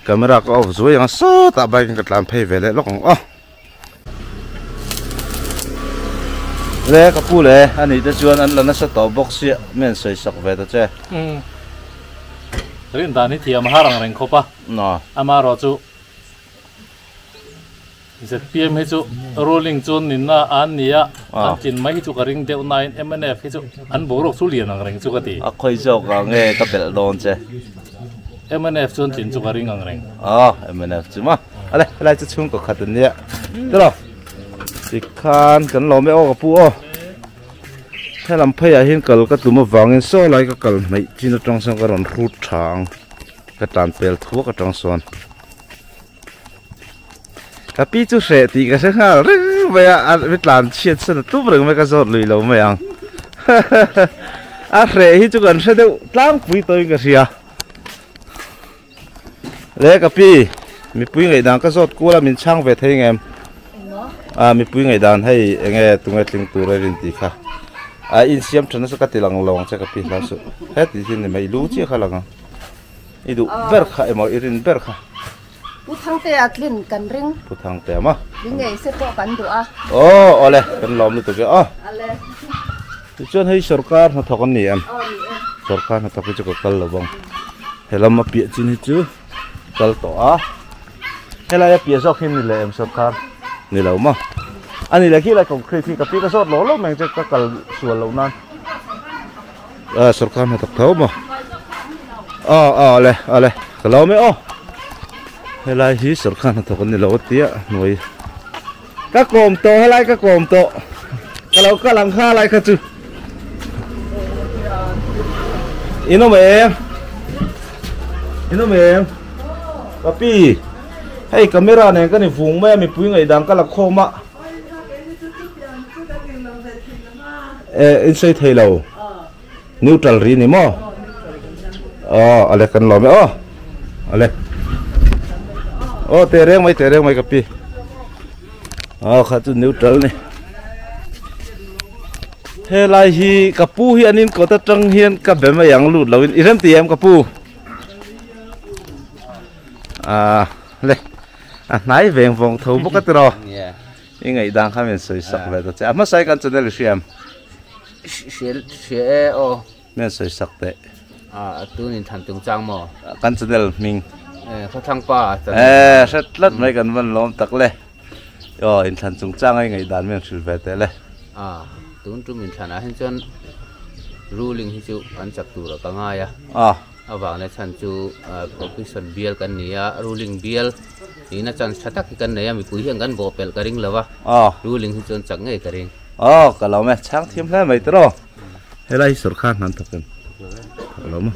camera ka off zuai ang a sawtah bike in ka tlan phei ve leh lawk ang aw. Le ka pu le a nih te chuan an la nasa tawh bawk sia mi an sawi sak ve ta che. Umm rin dan hi thiam a har ang reng khawp a, amaherawh chu ZPM hi chu ruling chu ninna an ni a, an tlin mai hi chu ka ring deuh nain mnf hi chu an boruak chu lian ang reng chu ka ti. A khawi zawk ah nge ka belh dawn che? Mnf chu an tlin chu ka ring ang reng. Aw mnf chu maw? Ale helai chu chhungkaw khat an nia tiraw? Tikhan kan lawm e aw ka pu aw. Helam pheiah hian kal ka tum avangin saw lai ka kal hnaih chin atang sawn ka rawn hrut tha ang ka tlan pel thuak atang sawn. Ka pi chu hreh tih ka hre nghal reng mai a, a mi tlan chhiat san a tum reng mai ka zawt lui lo mai ang. A hreh hi chu kan hre deuh tlangpui tawhin ka hria. Le ka pi, mipui ngaihdan ka zawt kual a min chhang ve thei ngem? A mipui ngaihdan hei enge tunge tling tur a rin tih kha. A insiam tha nasa ka ti lang lo ang che ka pi hla suh. He tih hi ni mai i lu chiah kha lang ang. I duh ber kha emaw i rin ber kha. Pu Thangtea tlin kan ring. Pu Thangtea maw? Tling ngei se pawh kan duh a. Aw awle kan lawm lutuk e aw. Ale. Tichuan hei sorkar hnathawk an ni em? Aw ni e. Sorkar hnathawk hi chu ka kal lo vang. Helam a piah chin hi chu kal tawh a. Helai a piah zawk hi ni leh em sorkar? Ni lo maw? A ni leh khi lai concrete hi ka pi ka zawt lo lo mai ang che ka kal sual loh nan. A sorkar hnathawk tho maw? Aw aw le awle ka lo mai aw. Helai hi sorkar hnathawk an ni lo a tia hnuai. Ka kawm tawh helai ka kawm tawh ka lo kal ang kha lai kha chu in awm em in awm em papi hei camera nen ka ni vung mai a mipui ngaihdan ka la khawm a eh in sawi thei lo neutral ri ni maw aw ale kan lawm e aw ale aw te reng mai te reng mai ka pi aw kha chu neutral ni helai hi ka pu hi an in kawt atang hian ka be mai ang lut lo in i rem ti em ka pu ah le a hnai veng vawng tho bawk a tiraw i ngaihdan kha min sawi sak ve ta che a hmasa hi kan channel i hriam Hria e aw. Min sawi sak teh. A tun in thlan tung chang maw? Kan channel hming. Eh khawthlang pa channel. Eh hre tlat mai kan van lawm tak le. Aw in thlan chung chang ai ngaihdan min hrilh ve teh le. A tun tum in thlan ah hian chuan ruling hi chu an chak tur a ka ngai a. A. Avang leh chhan chu opposition bial kan ni a, ruling bial nihna chance tha tak hi kan nei a, mipui hian kan bawhpelh ka ring lo a, ruling hi chuan chak ngei ka ring. Aw ka lo me, chhang thiam hle mai tiraw. Helai hi sorkar hna an thawk em? Thawk lo maw?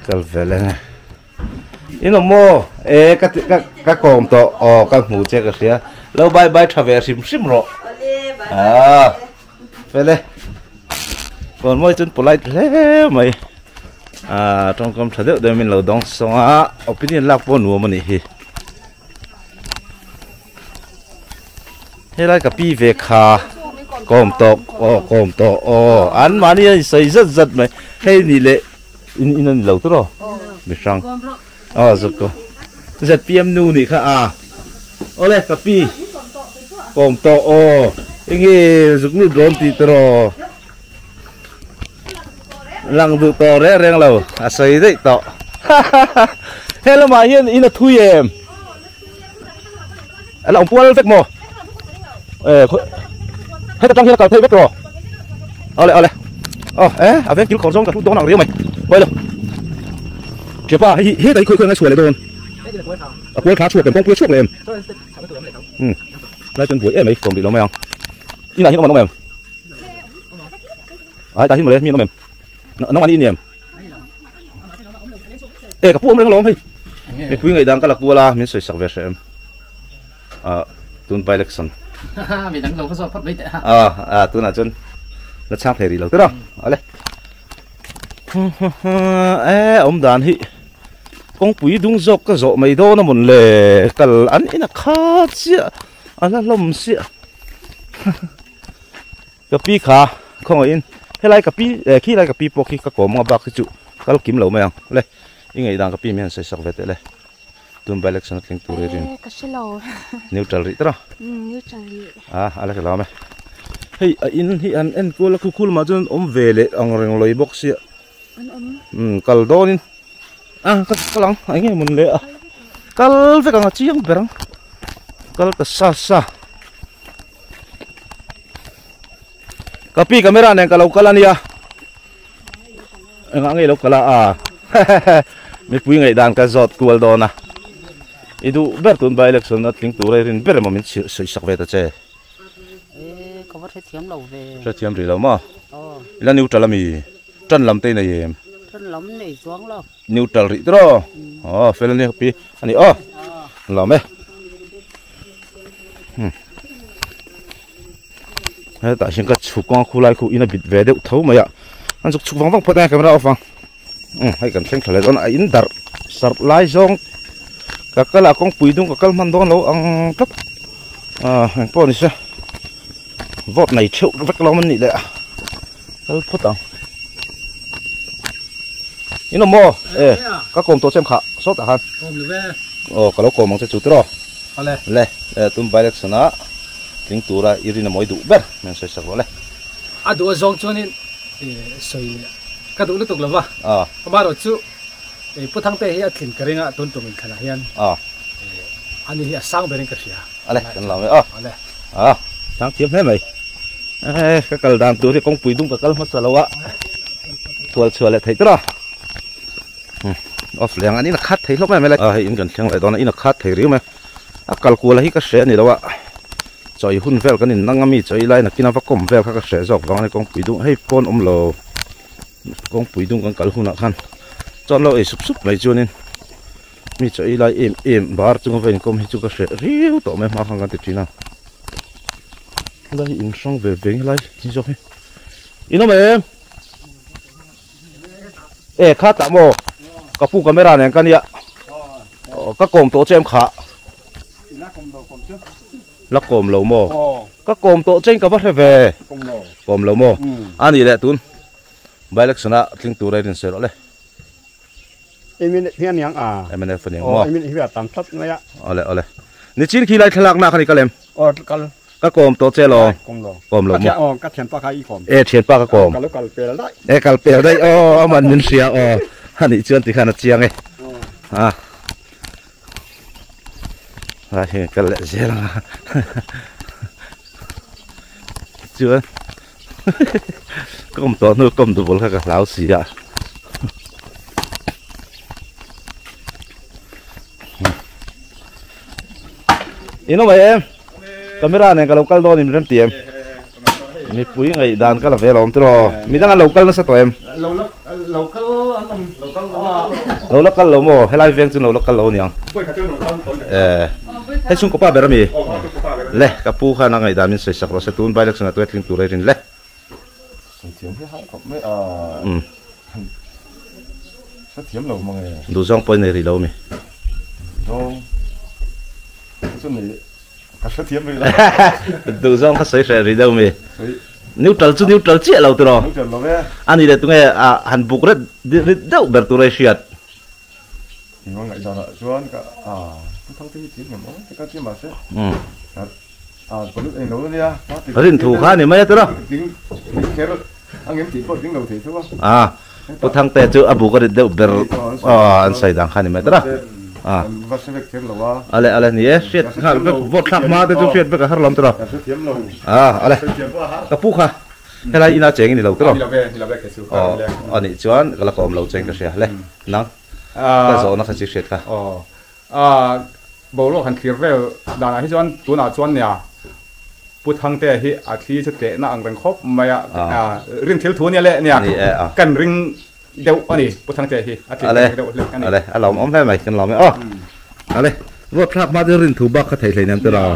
Kal ve leh nge. In awm maw? E ka ka ka kawm tawh aw ka hmu che ka hria. Lo bye bye tha ve hrim hrim rawh. Ah. Fele. Kawn mawi chuan polite hle mai. Ah tawngkam tha deuh deuh min lo dawng sawng a. Opinion lak pawh nuam a nih hi. Helai ka pi ve kha kawm tawh aw kawm tawh aw an mahni a insawi zat zat mai hei nih leh in in a ni lo tawh mi hrang aw zuk ko zpm nu nih kha a awle ka pi kawm tawh aw enge zuk lut rawn tih tawh lang duh tawh reng reng lo a sawi daih tawh he lamah hian in a thui em. An awm pual vek maw? Eh, heta tang hian a kal theih vek rawh. Awle awle. Aw, eh, a veng kil khawr zawng ka hlut dawn ang riau mai. Hawi lo. Thianpa, hei hi heta hi khawi khawi ngai chhuah leh dawn. A kual thla chhuak em, kawngpui a chhuak leh em? Hmm. Lai chuan buai em mai, kawm rih lo mai ang. Inah hian awm an awm em? Ai, tah hian mawle, mi an awm em? Nang an i ni em? E ka pu awm reng alawm hei. Mipui ngaihdan ka la kual a, min sawi sak ve hreh em. Ah, tun by election. Mi dang lo ka zawt phawt mai teh a. Ah, ah tunah chuan la chhang thei rih lo tiraw. Ale. E awm dan hi kawngpui dung zawk ka zawh mai dawn a mawn le kal an in a kha chiah a la hlawm siah. Ka pi kha khawngaihin helai ka pi eh khi lai ka pi pawh khi ka kawm anga bak hi chu kal kim lo mai ang le i ngaihdan ka pi mi han sawi sak ve teh le tun by election a tling tur hi rin Eh ka hre lo neutral rih tawh umm neutral rih a a la hre lo awm e hei a in hi an enkual a khu khu lamah chuan awm ve leh ang reng lawih bawk sia an awm umm kal dawnin a ka kal ang eng nge mawn le a kal vek ang a chiang ber ang kal ta sa sa. Ka pi camera nen ka lo kal ania engah nge lo kal a a mipui ngaihdan ka zawt kual dawn a i duh ber tun by election a tling tur a i rin ber emaw min sawi sak ve ta che e ka va hrethiam lo ve hrethiam rih lo maw ila neutral ami tan lam te i nei em tan lam nei chuang lo neutral rih tiraw aw fel ania ka pi ani aw lawm e. Hetah hian ka chhuk a khulai khu in a bit ve deuh tho mai a an zuk chhuk vang vang phawt a camera off ang umm hei kan thleng thla leh dawn a in darh sarh lai zawng ka kal a kawngpui dung ka kal hman dawn lo ang tlat ah engpawh ni se vote nei theuh vek lo an nih leh a kal phawt ang in awm maw e ka kawm tawh chem khah sawtah khan aw ka lo kawm ang che chu tiraw. Awle. Le, tun by election ah tling tura i rin a mawi duh ber min sawi sak rawh le. A duh a zawng chuanin sawi ka duh lutuk lo va. Amaherawh chu Pu Thangte hi a tlin ka ring a tun tum inthlanah hian ani hi a sang berin ka hria. Ale, kan lo e aw. Awle. A, sang thiam hle mai. Ka kal dan tur hi kawngpui dung ka kal hmasa lo a, thual chhuah leh theih tawh a. Off leh ang an in a khat thei hlawk mai mai a hei in kan thleng leh dawn a in a khat thei riau mai a kal kual a hi ka hreh a ni lo a chawi hun vel kan in nang ami chawi lai nakin a va kawm vel kha ka hreh zawk vang a ni kawngpui dung hei pawn awm lo kawngpui dung kan kal hunah khan chuan lo ei sup sup mai chuanin mi chawi lai em em bar chunga va inkawm hi chu ka hreh riau tawh mai hma khan kan ti thin a helai in hrang ve ve helai hi zawk hi in awm em. E kha tah maw ka pu camera nen ka nia ka kawm tawh che em kha la kawm lo maw ka kawm tawh che in ka va hre ve kawm lo maw a nih leh tun by election a tling tur a in sawi rawh le MNF hi a niang a MNF a niang maw MNF hi a tam tlat mai a awle awle nichin khi lai thlalak na kha ni ka lem aw kal Ka kawm tawh che lo. Kawm lo. Kawm lo maw? Ka thianpa kha i kawm. E thianpa ka kawm. Ka lo kal pel daih. E kal pel daih aw aman min hria aw. A nih chuan tikhan a chiang e. A. Lai hi kal leh zel ang a. Chuan kawm tawh hnu kawm dubul kha ka hlau si a. In awm em? Camera nen ka lo kal dawn in rem ti em? Mipui ngaih dan ka la ve lo awm tiraw? Midang an lo kal nasa tawh em? Lo la lo kal an awm lo kal lo Lo la kal lo maw? Helai veng chu lo la kal lo aniang. Eh hei chhungkaw pa ber ami? Le ka pu khan a ngaih dan min sawi sak rawh se tun by election ah tuai tling tur a i rin le. Sawi thiam hi har khawp mai a. Hre thiam lo mang e. Duhzawng pawh i nei rih lo ami? Duhzawng chu nei ka hre thiam rih lo. Duhzawng kha sawi hreh rih deuh mi? Neutral chu neutral chiah lo tiraw? Neutral lo e. A nih leh tunge han buk ret rit deuh ber tur a i hriat? Engmah ngaihdanah chuan ka pu Thangte hi tih ngam awm te ka ti mahse police englo ania rin thu kha ni mai a tiraw ding kher angem tih pawh ding lo thei tho a pu Thangte chu a buk a rit deuh ber an sawi dan kha ni mai a tiraw ale ale ni e hriat nghal vek vote thlak hma te chu hriat vek a har lawm tiraw ale ka pu kha helai ina cheng i ni lo tiraw aw anih chuan ka la kawm lo cheng ka hria le nang. Ka zawhna kha chi hriat kha. Aw. Boruak han thlir vel danah hi chuan tunah chuan nia Pu Thangtea hi a thli chu tlehna ang reng khawp mai a. Rin thil thu ania le nia kan ring deuh a ni Pu Thangtea hi a tleh reng deuh hlek a ni. Ale a lawmawm hle mai kan lawm e aw. Ale ruat thlak hma chu rin thu bak kha thei hleinem tiraw.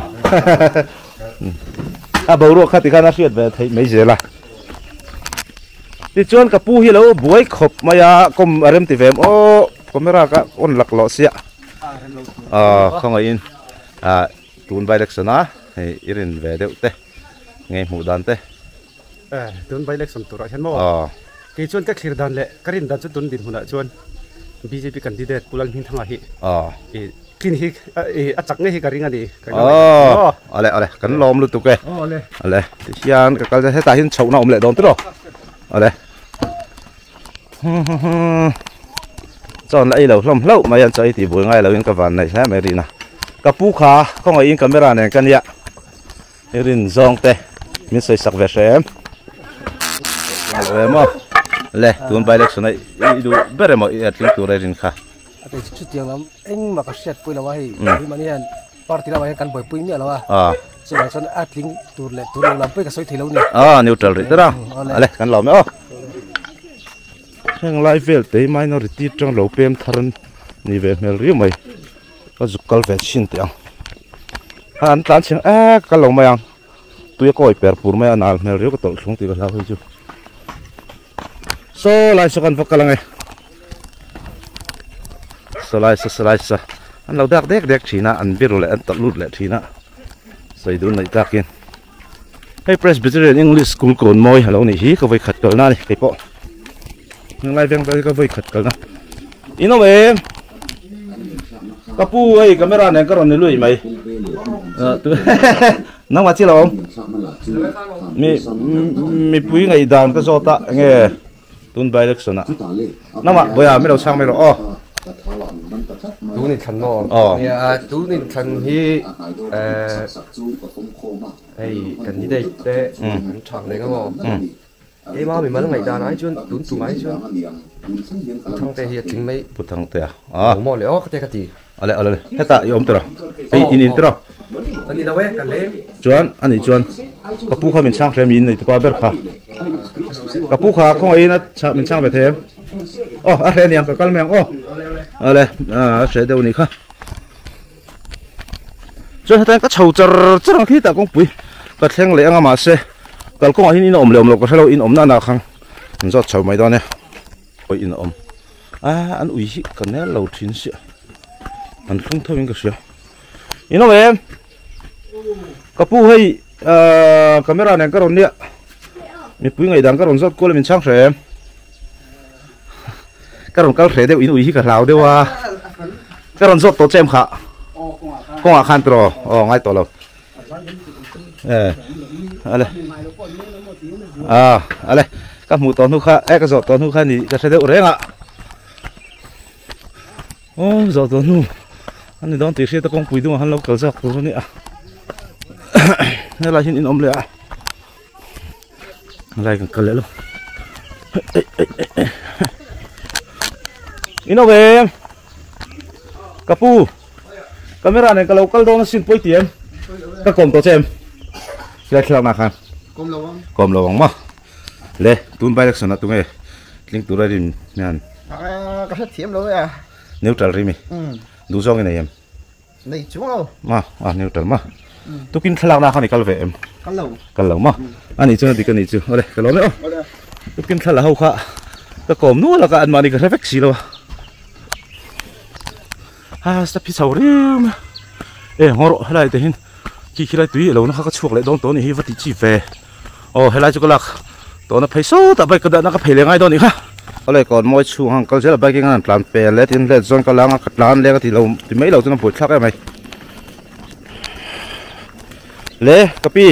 A boruak kha tikhan a hriat ve theih mai zel a. Tichuan ka pu hi lo buai khawp mai a, kawm a rem ti ve em aw, camera ka on lak lawh sia. Aw khawngaihin ah tun by election a hei i rin ve deuh te ngei hmuh dan te. Eh tun by election turah hian maw kei chuan ka thlir dan leh ka rin dan chu tun dinhmunah chuan bjp candidate Pu Lalhmingthanga hi Tlin hi a chak ngei hi ka ring a ni. Aw, ale ale kan lawm lutuk e. Ale tihian ka kal hetah hian chhohna awm leh dawn tiraw. Ale. Chuan la ei lo hlawm hlauh mai an chaw ei tih bul ngai loin ka van neih hle mai rihna. Ka pu kha khawngaihin camera nen ka nia. I rin zawng te min sawi sak ve hrem. Lo em aw. Le tun by election a i duh ber emaw i tling tur a i rin kha. A kei chu chutiang lam engmah ka hriat pui lo a hei hei mahni hian party lamah hian kan buaipui miah lo a chuvang chuan a tling tur leh tur lo lam pawh hi ka sawi thei lo a ni. A neutral rih tawh a ale kan lawm e aw. Heng lai vel te hi minority atang lo pem thar ni ve hmel riau mai ka zuk kal ve chhin teh ang. A an tlan chheng ek ka lo mai ang. tui a kawi per pur mai a nal hmel riau ka tawlh thlung tih ka hlau hei chu saw lai saw kan va kal ange saw lai saw saw lai saw an lo dak dek dek thin a an biru leh an tawlh lut leh thin a sawi dun neih takin hei Presbyterian English School kawn mawi a lo nih hi ka vawi khat kalna a ni keipawh henglai veng vel hi ka vawi khat kalna in awm em ka pu hei camera nen ka rawn ni lui mai nangmah chi lo awm mi mipui ngaihdan ka zawt a enge Tun by election ah Namah Boya mi lo chhang mai rawh aw. Tun in thlan maw? Aw. Nia tun in thlan hi hei candidate te an chhang leh nga maw? Keimah mimal ngaihdan ah hi chuan tun tumah hi chuan Pu Thangte hi a tling mai. Pu Thangte a. Aw. Maw leh aw ka te ka ti. Ale ale ale hetah i awm tawh hei in in tawh Ani lo e ka leng. Chuan ani chuan ka pu kha min chhang hle mi in nei tupa ber kha ka pu kha khawngaihin a chhang min chhang ve thei em aw a hreh aniang ka kal mai ang aw ale a hreh deuh anih kha chuan hetiang ka chho char char ang khi tah kawngpui ka thleng leh anga mahse kalkawngah hian in awm leh awm loh ka hrelo in awmna anah khang an zawt chho mai dawn e. Awi in a awm a an ui hi ka nel lo thin sia an thlung tho in ka hria in awm em ka pu hei ahh camera nen ka rawn nia mipui ngaihdan ka rawn zawt kual a min chhang hre em ka rawn kal hre deuh in ui hi ka hlau deuh a ka rawn zawt tawh che em kha kawngah khan tiraw aw ngai tawh lo eh ale ah ale ka hmuh tawh hnu kha eh ka zawh tawh hnu kha ni ka hre deuh reng a aw zawh tawh hnu ani dawn tih hriat a kawngpui dungah han lo kal zawk tur a ni a helai hian in awm leh a helai kan kal leh lo in awm em ka pu. Camera nen ka lo kal dawn asin pawi ti em? Ka kawm tawh che em? Silai thlalak nah khan. Kawm lo ang. Kawm lo ang maw? Le, tun by election ah tunge tling tura rim hian? Ka hre thiam lo e a. Neutral rim i? Duh zawng i nei em? Nei chuang lo. Ma, a neutral ma. Tukin thlalak nah khan i kal ve em? Kal lo. Kal lo ma. A nih chuan a dik a nih chu. Awle, ka lawm e aw. Tukin thlalak ho kha ka kawm nual a ka anmahni ka hre vek si lo a. A step hi chho riau mai a e ngaw rawh helai te hian khi khi lai tui alo na kha ka chhuak leh dawn tawh a nih hi va tih chi ve aw helai chu ka lak tawhna phei sawtah bike ka dahna ka phei leh ngai dawn a nih kha awle kawn mawi chhung ang kal zel a bike in an tlan pel e tin let zawn ka lang a ka tlan leng a ti lo ti mai lo chuan a buaithlak em mai le ka pi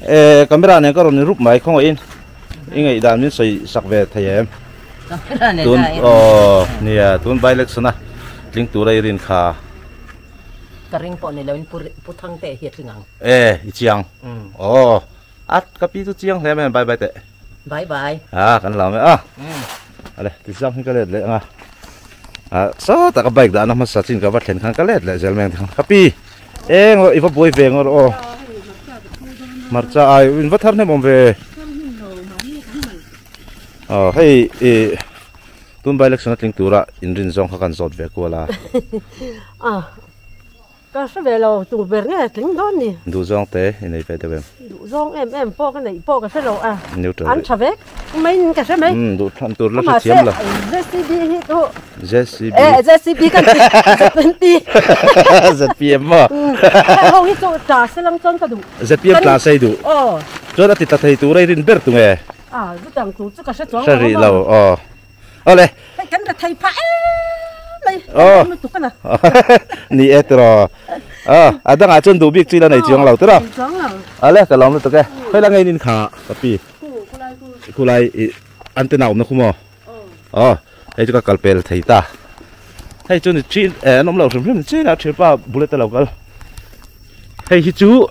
eh camera nen ka rawn in rup mai khawngaihin i ngaihdan min sawi sak ve thei em. Tun aw nia tun by election a tling tura i rin kha. Ka ring pawh ni loin Pu Thangte hi a tling ang. E i chiang aw a ka pi chu chiang hle mai bye bye teh. Bye bye. A kan lam e a. Ale ti zang hi ka let leh anga. A sawtah ka bike dahna hmasa chin ka va thlen khan ka let leh zel mai ang ka pi eng rawh i va buai ve ngawr aw. Hmarcha ai in va thar hnem awm ve. Aw hei ih tun by election a tling tura inrin zawng kha kan zawt ve kual a. A ka hre ve lo tur ber nge tling dawn ni. Duh zawng te i nei ve deuh em? Duh zawng em em pawh ka neih pawh ka hre lo a. Neutral. An tha vek mai in ka hre mai. Umm duh thlan tur la hre thiam lo. ZCB hi chu. ZCB. Eh ZCB kan ti ZPM. ZPM maw? Heng ho hi chu tla se lang chuan ka duh. ZPM tla se i duh? Aw. Chuan a ti tla thei tur a i rin ber tu nge? A, zu tang tur chu ka hre chuang lo. Hre rih lo, aw. Awle. Hei kan ra thei phah em mai. Aw. Kan lutuk ana. Ni e tiraw. Aw, a dangah chuan duh bik chu ila nei chuang lo tiraw. Nei chuang lo. Awle, ka lawm lutuk e. Khawi la ngei nin kha ka pi. Khu, khulai khu. Khulai i antenna awmna khu maw? Aw. Hei chu ka kal pel thei ta. Hei chu ni chin eh an awm lo hrim hrim ni chin a thianpa bullet a lo kal. Hei hi chu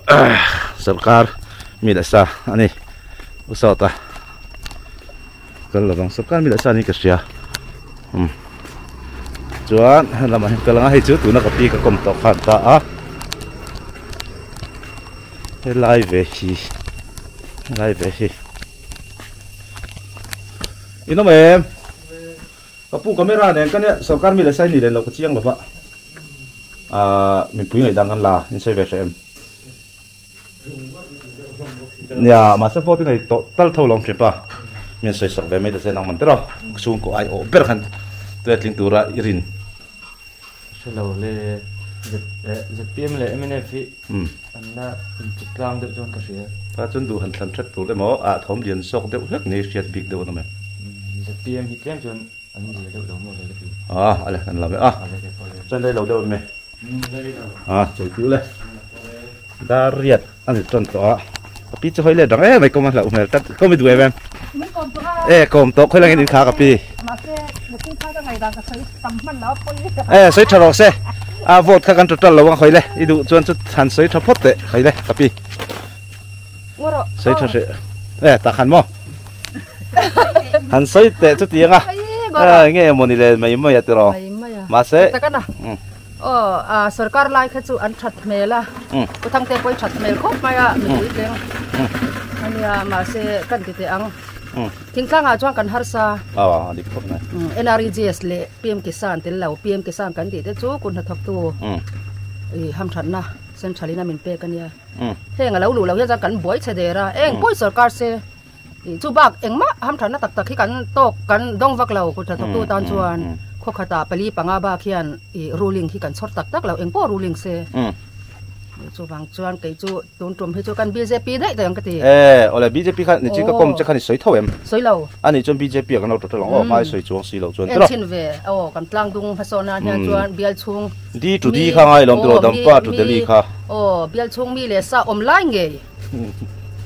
sarkar mi leh sa a ni. U sawta kal lovang sarkar mi leh sa ni ka hria. Um chuan he lamah hian kal anga hei chu tuna ka pi ka kawm tawh khan ta a. Helai ve hi helai ve hi. In awm em? Ka pu camera nen ka nia sorkar mi leh sai ni leh lo ka chiang lova aah mipui ngaih dang kan la in sawi ve hreh em? Nia, mahse vote i nei tawh tal tho lo ang ṭhipa. Mi an sawi sak ve mai ta che nang man tiraw. Chhungkaw ai awh ber khan tuia tling tura i rin. Hre lo le, ZPM leh mnf hi an la inchuk tlang deuh chuan ka hria. Ta chuan duh han thlan that tur emaw ah thawm lian zawk deuh hlek ni hriat bik deuh an awm em? ZPM hi tlem chuan an zia deuh lo maw le ka ti. Ah ale kan lam e a. Chuan rei lo deuh em? Ah chawi le. Dar riat a ni tan tawh a. Ka pi chu hawi let rang em mai kawm a hlauh hmel tlat. Kawm i duh em em? Min kawm tawh a. E kawm tawh khawi langin in kha ka pi. Mahse mihring kha ka ngaihdan ka sawi tam hman lo a pawi. E sawi tha rawh se. A vote kha kan total lo ang khawi le. I duh chuan chu han sawi tha phawt teh khawi le ka pi. Sawi tha hreh. E tah khan maw. Han sawi teh chutiang a. E nge mawni le mai mai a tiraw. Mahse. Aw a sorkar lai kha chu an that hmel a, Pu Thangte pawh i that hmel khawp mai a, mipui tleng a nia mahse kan ti teh ang. Thingtlang ah chuan kan harsa. Aw a dik khawp mai. NREGS leh PM Kisan tel lo, PM Kisan kan tih te chu kut hnathawk tu i hamthatna central in a min pek a nia. Heng a lo luh loh hian chuan kan buai chhe der a, eng pawh i sorkar se Chu bak engmah hamthatna tak tak hi kan tawk kan dawng vak lo kut hnathawktu tan chuan khawkhatah pali panga bak hian ih ruling hi kan chhawr tak tak lo engpawh ruling se chuvang chuan kei chu tun tum hi chu kan bjp daih daih ang ka ti. E awle bjp kha ni chi ka kawm che khan i sawi tho em? Sawi lo. Ani chuan bjp ah kan lo total ang aw hmai sawi chuang si lo chuan tiraw. En chhin ve aw kan tlang dung hmasawn nan hian chuan bial chhung D to D kha ngai lawm tiraw Dampa to Delhi kha. Aw bial chhung mi leh sa awm lai ngei.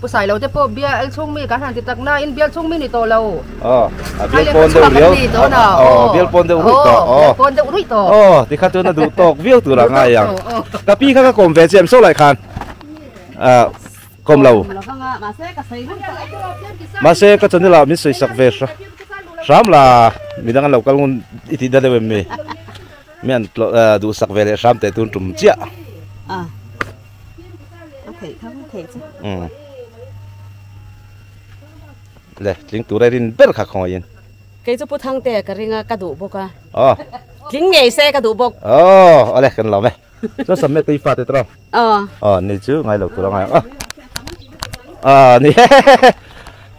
Pu Sailo te pawh bial chhung mi kan han ti tak nain bial chhung mi ni tawh lo. Aw, a bial pawn deuh riau. Aw, bial pawn deuh ruih tawh. Aw, bial pawn deuh ruih tawh. Aw, tikha chuan a duh tawk viau tur a ngai ang. Ka pi kha ka kawm ve chiam so lai khan. Ah, kawm lo. Mahse ka channel ah min sawi sak ve hram la, midang an lo kal ngun i tih da deuh em mi? Mi an duh sak ve leh hram teh tun tum chiah. A theih kha a theih chu. Umm. Le tling tur a rin ber kha khawngaih in. Kei chu Pu Thangte ka ring a ka duh bawk a. Aw. Tling ngei se ka duh bawk. Aw ale kan lawm e. Chuan submit i fate tawh. Aw. Aw ni chu ngai lo tur a ngai ang. Aw ni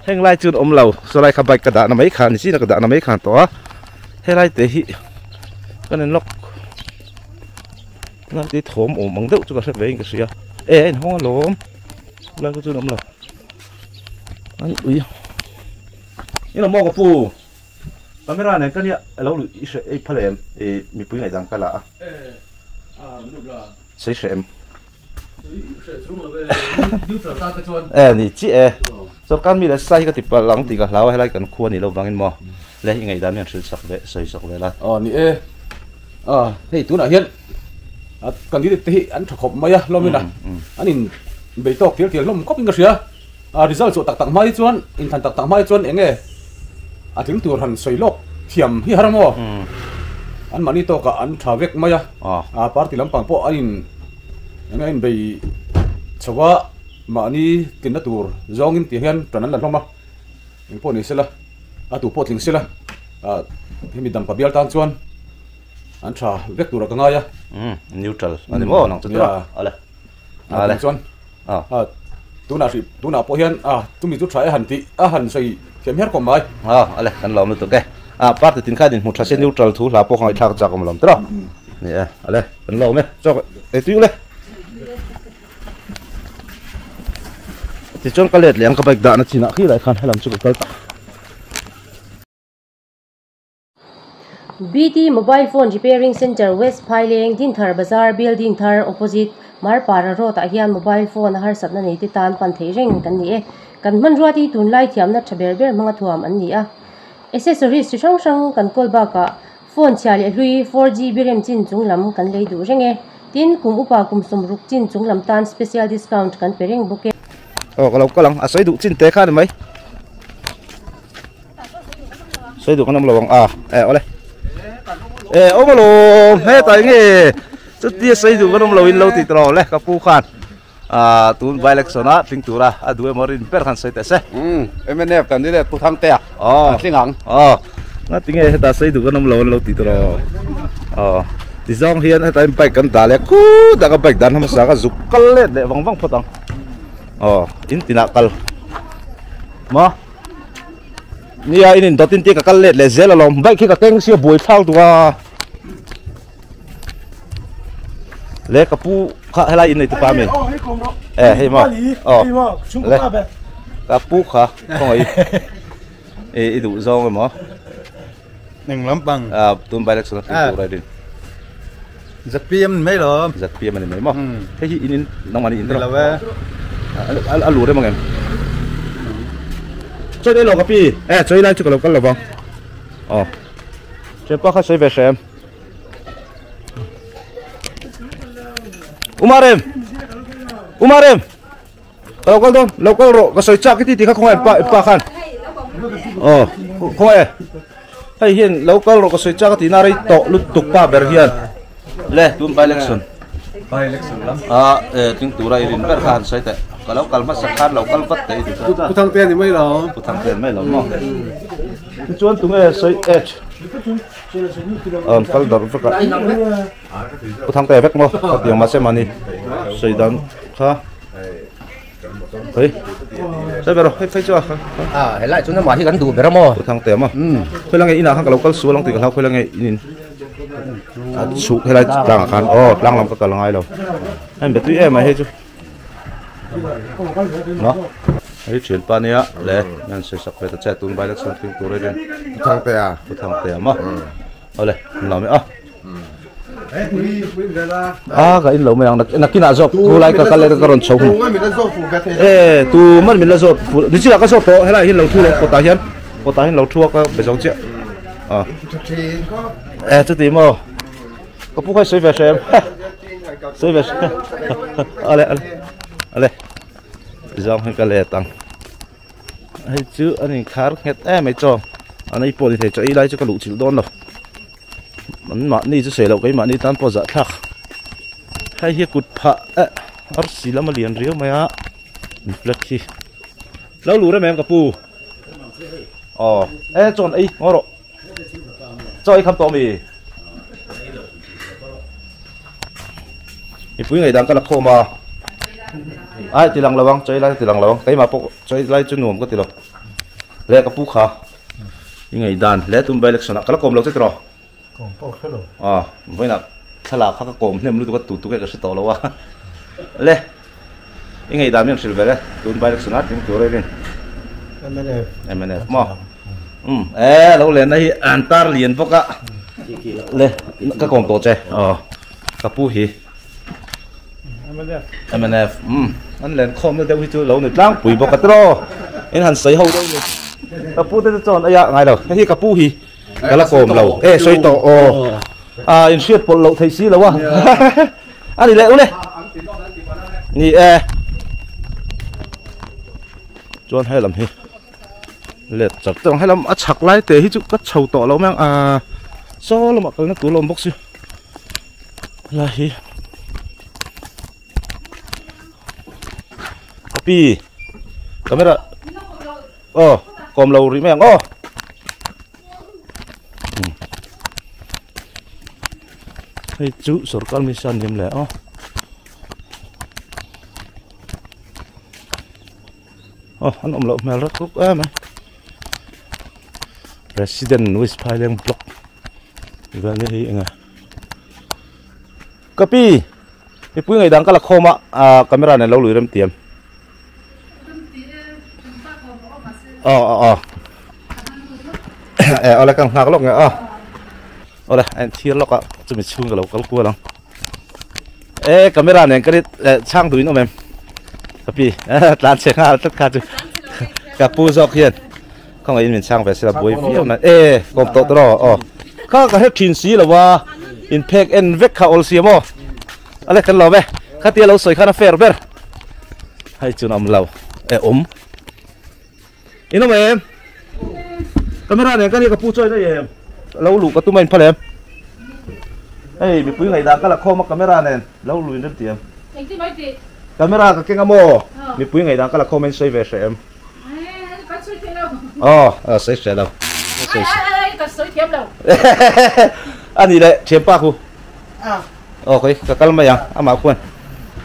heng lai chu awm lo saw lai kha bike ka dah na mai khan ni chin a ka dah na mai khan tawh a. Helai te hi kan in lock. Tunah te thawm awm ang deuh chu ka hre ve in ka hria e a inhawng alawm chulai kha chuan a awm lo an ui i lo maw ka pu camera nen ka nia alo luh i hre ei phal em i mipui ngaihdan ka la a sawi hre em e ni chiah e sorkar mi leh sai hi ka ti palh ang tih ka hlau a helai kan khua ni lo vangin maw le i ngaihdan hian hrilh sak ve sawi sak ve la. Aw ni e a hei tunah hian a candidate te hi an tha khawp mai a hlawmin a an in bei tawk tial tial hlawm khawp in ka hria a result chhuah tak tak hma hi chuan inthlan tak tak hma hi chuan eng nge a tling tur han sawi lawk thiam hi har maw an mahni tawkah an tha vek mai a a party lampang pawh an in eng nge a in bei chho a mahni tlinna tur zawngin tih hian tan an la hlawm a eng pawh ni sela a tu pawh tling sela ah hemi dampa bial tan chuan an tha vek turah ka ngai a. Umm neutral a ni maw nang chu tura ale ale chuan a tunah hrih tunah pawh hian a chumi chu tha e han tih a han sawi thiam her khawp mai. A ale kan lawm lutuk e a party tin kha dinhmu tha se neutral thu hla pawh ka ngaihthlak chak awm lawm tura ni e ale kan lawm e chawk ei tui ule. Tichuan ka let leh ang ka bike dahna chinah khi lai khan helam chu ka kal ta. BT Mobile Phone Repairing Centre West Phaileng Dinthar Bazar Building thar Opposite Marpara Road ah hian mobile phone a harsatna nei te tan pan theih reng kan ni e. Kan hmanrua te hi tunlai thiamna tha ber ber hmanga thuam an ni a. Accessories chi hrang hrang kan kawl bakah Phone chhia leh hlui 4GB rem chin chung lam kan lei duh reng e. Tin, kum upa kum 60 chin chung lam tan special discount kan pe reng bawk e. Aw ka lo kal ang, a sawi duh chin te kha ni mai. Sawi duh kan awm lo ang a, e awle. E awm alawm, hetah eng nge chutia sawi duh kan awm lo in lo tih tawh le ka pu khan. Ah tun by election a tling tura a duh emaw rin ber khan sawi teh se. Umm mnf candidate Pu Thangtea a tling ang. Aw ngati nge heta sawi duh kan awm lo an lo ti tawh aw. Aw ti zawng hian heta in bike kan dah leh khut a ka bike dan hmasa ka zuk kal let leh vang vang phawt ang. Aw in tinah kal maw nia in in dawt in tia ka kal let leh zel alawm bike hi ka keng sia buai thlak duh a le ka pu kha helai in nei tu pa mi e hei maw aw le ka pu kha khawngaih i i duh zawng emaw Eng lampang? Ah, tun by election a tling tur a rin. ZPM ni mai lo. ZPM ani mai maw? Hei hi in in nangmah ni in Ni lo e. A lu rem ang em? Chawi daih lo ka pi. Eh, chawi lai chu ka lo kal lo vang. Aw. Thianpa kha sawi ve hrem. Umarem. Umarem. Ka lo kal dawn, lo kal rawh, ka sawi chak i ti ti kha khawngaih pa pa khan. Aw, khawngaih e. Hei hian lo kal rawh ka sawi chak a tihna rei tawh lutuk pa ber hian. Le, tun by election. By election lam. A, e, tling tura i rin ber kha han sawi teh. Ka lo kal hmasa khan lo kal vat teh i ti chuan. Pu Thangte a ni mai lo. Pu Thangte a ni mai lo maw. Tichuan tunge sawi ech. An kal darh vek a. Pu Thangte vek maw ka tiang mahse mahni sawi dan kha hei sawi ber hei phei chu a a helai chu namah hi kan duh ber a maw Pu Thangte maw khawi lange inah khan ka lo kal sual ang tih ka hlau khawi lange in in a chhuk helai tlangah khan aw tlang lam ka kal angai lo a in be tui em mai hei chu maw hei thianpa nia le an sawi sak ve ta che tun vai election tling tur a rin Pu Thangte a Pu Thangte a maw awle an lo mai a. A ka in lo mai ang nakinah zawk khu lai ka kal leh ka rawn chho hun e tu man min la zawt ni chilah ka zawt tawh helai hian lo thu lo kawtah hian kawtah hian lo thu a ka be zo chiah a e chuti maw ka pu kha sawi ve hrem sawi ve ale ale ale zawng hi ka let ang hei chu an inkhar nghet em mai chaw an ei pawh ni thei chaw ei lai chu ka luh chilh dawn lo. An mahni chu sawi loh keimahni tan pawh zahthlak hei hi kut phah eh arsi lama lian riau mai a an flat hi lo luh rem em ka pu aw e chawn ei ngaw rawh chaw ei kham tawh mi mipui ngaihdan ka la khawm a ai ti lang lo ang chaw ei lai ti lang lo ang keimah pawh chaw ei lai chu nuam ka ti lo le ka pu kha. I ngaihdan hle tum by election ah ka la kawm lo che tiraw? Kawm pawh hre lo. Aw, vawiinah thlalak kha ka kawm hnem lutuk a tu tu nge ka hre tawh lo a. Le, i ngaihdan min hrilh ve le, tun by election ah tling tur a rin. Mnf. Mnf maw? Um, e lo lenna hi an tar lian bawk a. Le, ka kawm tawh che. Aw, ka pu hi. Mnf. Mnf, um, an len khawmna deuh hi chu lo ni tlangpui bawk a tiraw. In han sawi ho deuh ni. Ka pu te chu chuan aia ngai lo. Hei hi ka pu hi ka la kawm lo. E sawi tawh aw. A in hriat pawlh loh theih si lo a. A ni leh ule. Ni e. Chuan he lam hi let chak te ang he lam a chhak lai te hi chu ka chho tawh lo mai ang a saw lamah kalna tur a awm bawk si. Helai hi Pi camera aw kawm lo rih mai ang aw hei chu sorkar mi san lim leh aw aw an awm loh hmel rak ruk em mai president west phaileng block vel hi eng a. Ka pi, mipui ngaihdan ka la khawm a, ah camera nen lo lui rem tiam. Aw aw aw. E awle ka nghak lawk nge a. Awle a inthir lawk a chumi chhung ka lo kal kual ang. E camera nen ka rit chhang duhin awm em. Ka pi, tlan chhe nghal tlat kha chu. Ka pu zawk hian. Khawngaih in min chhang ve sela buai viau na e kawm tawh tawh rawh aw kha ka hre thin si lo a in phek en vek kha awl si maw ale kan lawm e khatia lo sawi khan a fair ber hei chun awm lo e awm in awm em camera nen ka ni ka pu chawi daih em lo luh ka tum a in phal em hei mipui ngaihdan ka la khawm a camera nen lo luh in rem ti em camera ka keng a maw mipui ngaihdan ka la khawm a in sawi ve hreh em. Aw, a sawi hreh lo. Ka sawi thiam lo. A ni le, thianpa khu. Aw, khawi ka kal mai ang, amah khuan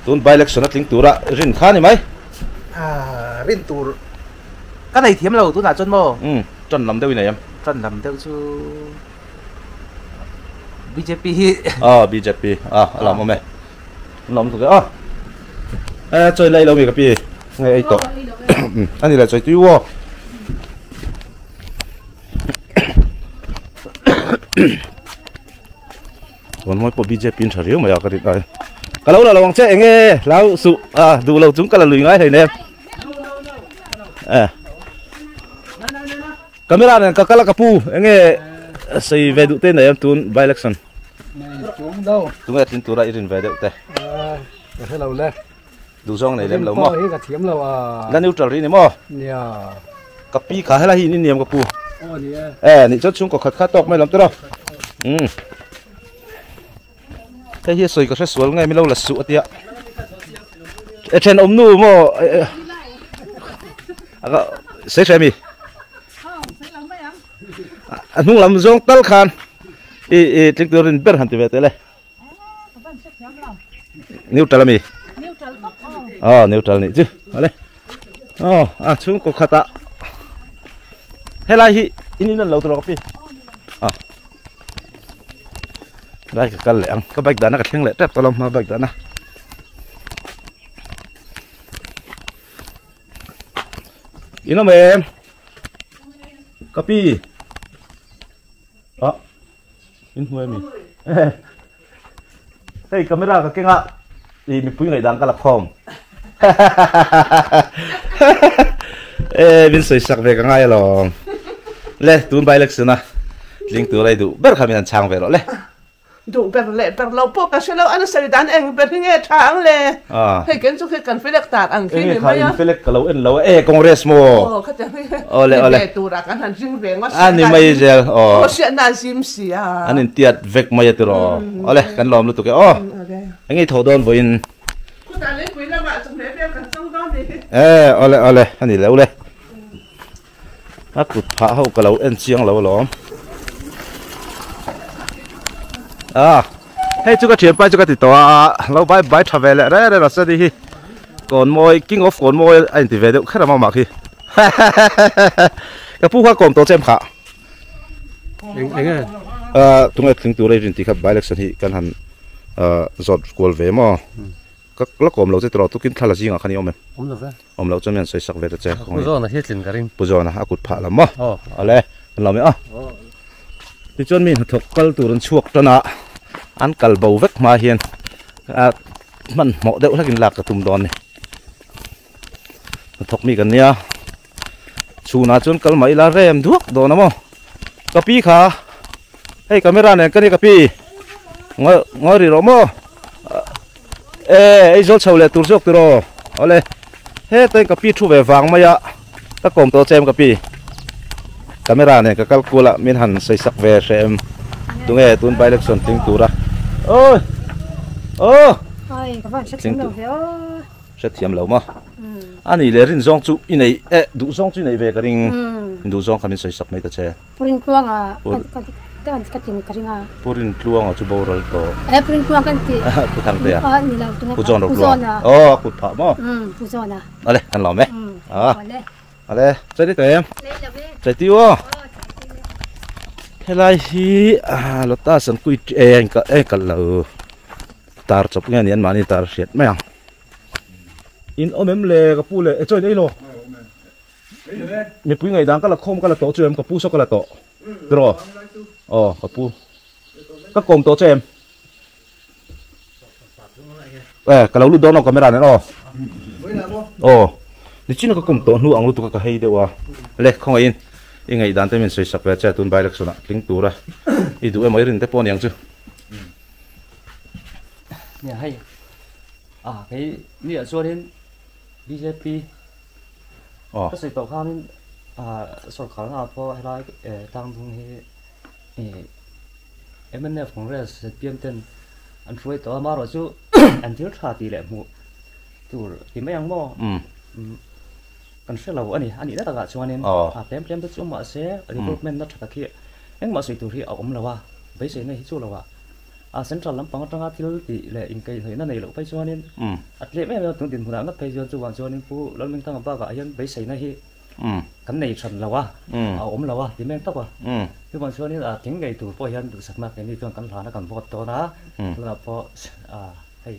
tun by election a tling tura rin kha ni mai. Rin tur ka nei thiam lo tunah chuan maw? Umm, tan lam deuh i nei em? Tan lam deuh chu bjp hi. Aw bjp a a lam awm e. An lam tuk e aw. E chawi la i lo mi ka pi nge ei tawh. Ani le chawi tui u aw. Tuan mawi pawh bjp in tha riau mai a ka rin ai. Ka lo la lo ang che enge hlau suh a duh lo chung ka la lui ngai hlei nem. Eh. Camera nen ka kal a ka pu enge sei ve duh te nei am tun by election. Tunge tlin tura i rin ve deuh te. Ka hre lo le. Duh zawng nei lem lo maw? Hi ka thiam lo a. La neutral ri ni maw? Nia. Ka pi kha helai hi in iniam ka pu. Aw ni e. Eh ni chuan chhungkaw khat kha tawk mai lam te rawh. Umm. Hei hi a sawi ka hre sual nge milo la suh a tia. E thenawm nu maw a sei hre mi. A hnung lam zawng tal khan i i tling turin ber han ti ve teh le. Neutral ami? Neutral top aw. Oh, neutral ni chu. Ale. Oh, a chhung ko khata. Helai hi in in an lo tur ka pi. Ah. Lai ka kal leh ang. Ka bike dana ka thleng leh tep tawh lo hma bike dana. In awm em? Ka pi. Ah. In hmu em i? Hei camera ka keng a, i mipui ngaihdan ka la khawm. E min sawi sak ve ka ngai alawm. Le tun by election a tling tur a i duh ber kha min han chhang ve rawh le. Duh ber leh ber lo pawh ka hre lo, a na sawi dan eng ber hi nge tha ang le? Hei ken chu khi kan felek tar ang khi ni mai a. Enge kha in felek ka lo en lo a, e Congress maw? Aw khatiang hi Awle awle. ni ve turah kan han ring ve ngawt A ni mai zel aw. Aw hriatna a zim si a. An intiat vek mai a tiraw. Awle kan lawm lutuk e aw. Enge i thawh dawn vawiin? Khutah leipui lamah chawhmeh vel kan chang dawn ni hi. E awle awle a ni lo le. A kut phah ho ka lo en chiang lo alawm. A hei chu ka thianpa chu ka ti tawh a lo bai bai tha ve leh reng reng a sani hi Kawnmawi king of Kawnmawi a inti ve deuh kher a mama khi ka pu kha kawm tawh che em khah eng eng e tunge tling tur a i rin tih kha by election hi kan han zawt kual ve maw. Ka la kawm lo che tiraw tukin thla la zingah khan i awm em? Awm lo ve. Awm loh chuan mi an sawi sak ve ta che. Pu Zawna hi tlin ka ring. Pu Zawna a kut phah lam maw? Aw. Awle, kan lo mai a. Tichuan mi hnathawk kal tur an chhuak tan a, an kal bo vek hma hian a hmanhmawh deuh hlakin lak ka tum dawn a ni. Hnathawk mi kan nia, chhunah chuan kal mah ila rem duak dawn a maw? Ka pi kha hei camera nen ka ni ka pi ngawi rih rawh maw? E Aizawl chho leh tur zawk tiraw awle heta in ka pi thu ve vang mai a ka kawm tawh che em ka pi camera nen ka kal kual a min han sawi sak ve hreh em tunge tun by election tling tura awi aw Hrethiam lo ve aw hrethiam lo maw ani leh rin zawng chu i nei eh duh zawng chu i nei ve ka ring duh zawng kha min sawi sak mai ta che. Purintluanga ka ti ka ring a. Purintluanga chu boral tawh. E Purintluang kan ti. Pu Thangtea. A ni lo tunge. Pu John Rotluang. Aw a kut phah maw. Pu John a. Ale kan lawm e. Awle. Ale chei ni tawh em. Chei tiu aw. Helai hi lotus an kui e e kal lo tar chawp nge ni an mahni tar hriat mai ang. In awm em le ka pu le e chaw in ei lo. Mipui ngaihdan ka la khawm ka la tawh chu em ka pu saw ka la tawh tiraw aw ka pu ka kawm tawh che em e ka lo lut dawn aw camera nen aw aw nichin ka kawm tawh hnu ang lutuk a ka hei deuh a le khawngaihin i ngaihdan te min sawi sak ve che tun by election ah tling tura i duh emaw i rin te pawh aniang chu nia hei a kei ni ah chuanin bjp Ka sawi tawh khanin sorkar na pawh helai tlangdung hi mnf Congress zpm ten an hruai tawh a amaherawh chu an thil tha tih leh hmuh tur ti mai ang maw kan hre lo a ni a nihna takah chuanin a tlem tlem te chu mahse development na tha tak hi engmah sawi tur hi a awm lo a beiseina hi chu lo a. A central lampang atanga thil tih leh inkaihhnawihna nei loh phei chuanin a tlem em em a tun dinhmunah ngat phei chuan chuvang chuanin Pu Lalhmingthanga bakah hian beiseina hi kan nei hran lo a, a awm lo a ti mek tawp a. Chuvang chuanin a tling ngei tur pawh hian duhsakna keini chuan kan hlana kan vote dawn a, tunah pawh hei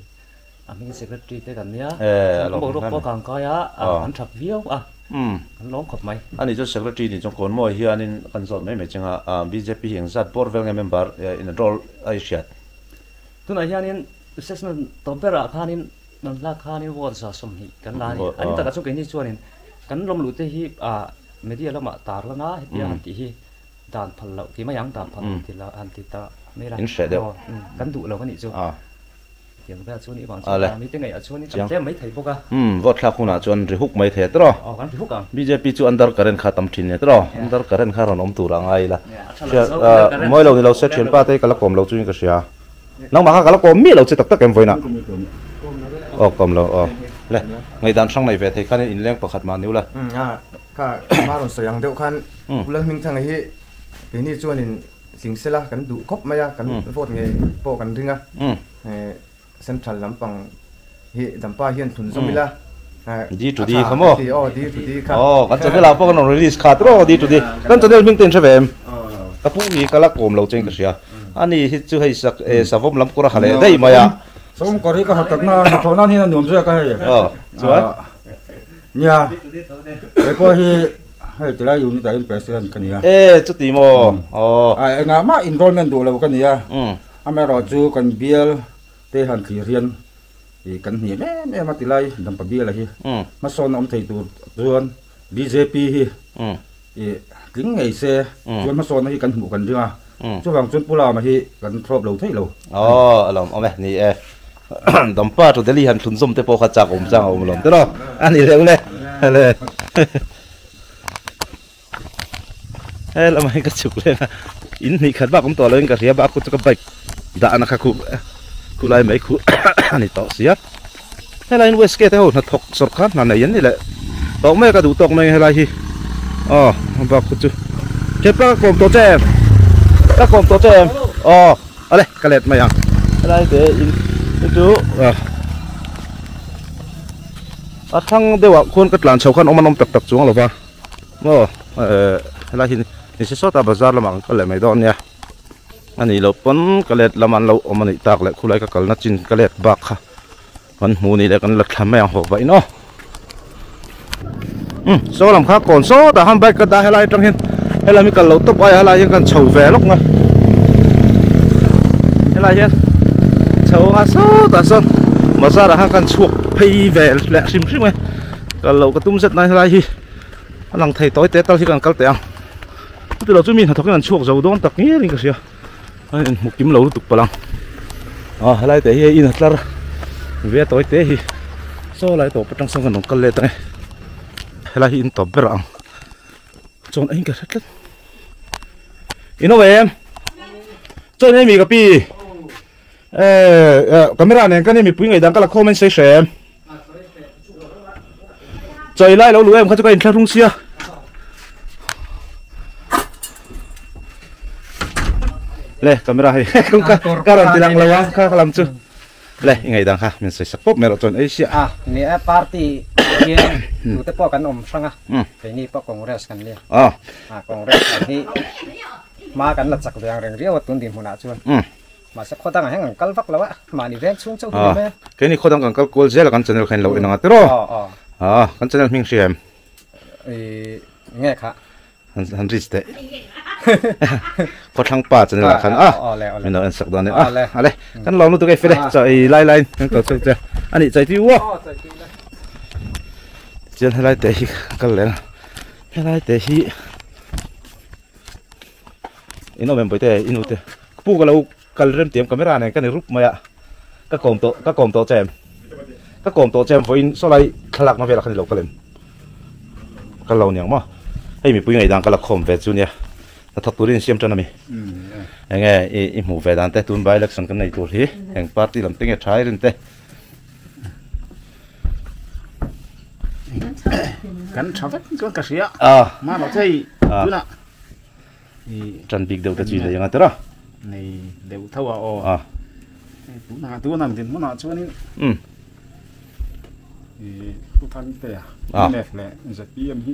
a hming secretary te kan nia, kan boruak pawh kang kai a, an that viau a, kan lawm khawp mai. Ani chuan secretary nih chuan Kawnmawi hianin kan zawt mai mai chang a, bjp hi engzat bawr vel nge member in enroll a i hriat? Tunah hianin assessment tawp berah khanin kan lak khanin vote 120 kan la a ni. Ani takah chuan keini chuanin kan lawm luh te hi media lamah tar lan a, hetiang han tih hi dan phal loh ti mai ang, dan phal loh ti han ti ta mai la, kan duh lo a nih chu. Tiang vel chu ni vang chuan a mite ngaih ah chuan kan tlem mai thei bawk a. Umm vote thlak hunah chuan ri huk mai thei a tiraw? Aw kan ri huk ang. Bjp chu under current kha tam thin nia tiraw? Under current kha rawn awm tur a ngai ila. Mawi lo ni lo se thianpa te hi ka la kawm lo chuin ka hria. Nangmah kha ka la kawm miah lo che tak tak em vawiinah? Aw kawm lo aw. Le ngaihdan hrang nei ve thei khan inleng pakhat mah ni ula. Kha ma rawn sawi ang deuh khan Pu Lalhmingthanga hi keini chuanin Tling sela kan duh khawp mai a, kan vote ngei pawh kan ring a. Central lampang hi Dampa hian thlun zawm ila D to D kha maw? Aw D to D kha. Aw kan channel ah pawh kan rawn release kha tiraw D to D. Kan channel hming te in hre ve em? Ka pu hi ka la kawm lo cheng ka hria. Ani hi chu hei sak savawm lam kawr a ha leh daih mai a. Savawm kawr hi ka ha takna a hnathawh nan hian a nuam zawk a hei. Aw chuan? Nia hei pawh hi Hei tilai unit ah hian president ka ni a. E chuti maw? Aw. A engah mah enrollment duh lo ka ni a. Amaherawh chu kan bial te han thlir hian ih kan hniam em em a tilai Dampa bial a hi. Hmasawn awm thei tur chuan bjp hi ih tling ngei se chuan hmasawnna hi kan hmuh kan ring a. Chuvang chuan Pu Lama hi kan thlawp lo thei lo. Aw a lawm awm e ni e. Dampa to Delhi han thlunzawm te pawh kha chak awm chang a awm lawm te lo. A ni reuh le. Hele. He lamah hian ka chhuk leh a in hnih khat bak awm tawh lo in ka hria bak chu ka bike dah na kha khu khu lai mai khu a ni tawh sia helai in west gate ho hnathawk sawrkar hna nei an ni leh tawh mai a ka duh tawk mai helai hi aw bak khu chu thianpa ka kawm tawh che em ka kawm tawh che em aw awle ka let mai ang helai te in chu A thlang deuhah khuan ka tlan chho khan awm an awm tak tak chuang lo va maw eh helai hi ni se sawtah bazar lamah kan kal leh mai dawn nia a nih loh pawn ka let lamah an lo awm a nih tak leh khulai ka kalna chin ka let bak kha kan hmu nih leh kan la thla mai ang haw vahin aw um saw lam kha kawn sawtah khan bike ka dah helai atang hian helai mi kal loh tawp aia helai hian kan chho ve lawk nga helai hian chho anga sawtah sawn bazar ah khan kan chhuak phei ve leh hrim hrim e kal loh ka tum zet nai helai hi a lang thei tawi te tal hi kan kal teh ang chuti lo chu mi hnathawk in an chhuak zo dawn tak ngial in ka hria a inhmu kim lo lutuk palh ang a helai te hi in a tlar ve tawi te hi saw lai tawp atang sawn kan rawn kal let ang e helai hi in tawp ber ang. Chuan a in ka hre tlat. In awm em? Chuan emi ka pi. Eh, camera nen kan emi pui ngei dan ka la khawm in sei hre em. Choi lai lo lu em kha chu ka in thla rung sia. Le camera hei kung ka ka ron tilang lo a kha lam chu. Le i ngaih dan kha min sawi sak pawp mai rawh chuan ei sia. A ni e party hian tute pawh kan awm hrang a keini pawh Congress kan nia. A Congress ang hi hma kan la chak ve ang reng riau a tun dinhmunah chuan. Mahse khaw dangah hian kan kal vak lo a mahni veng chhung chauh hi ni mai a. Keini khaw dang kan kal kual zel a kan channel kha in lo en ang a tiraw. A kan channel hming hria em? I nge kha. Han reach teh khawthlang pa channel ah khan a min lo en sak dawn a ale kan lawm lutuk e fele chaw ei lai lai kan kal chhuak che ani chai tui uo chian helai te hi kal leh helai te hi in awm em pawite in ute pu ka lo kal rem tiam camera nen ka ni rup mai a ka kawm tawh ka kawm tawh che em ka kawm tawh che em vawiin sawlai thlalak na velah khan i lo kal em ka lo niang maw hei mipui ngaihdan ka la khawm ve chu nia hnathawk turin in siam tan ami enge i i hmuh ve dan te tun by election kan nei tur hi eng party lam te nge tha i rin te kan tha vek chuan ka hria ma lo chei tunah Ṭan bik deuh te chu i nei anga tira? Nei deuh tho a aw. Tunah tunang dinhmunah chuanin Pu Thangtea mnf leh zpm hi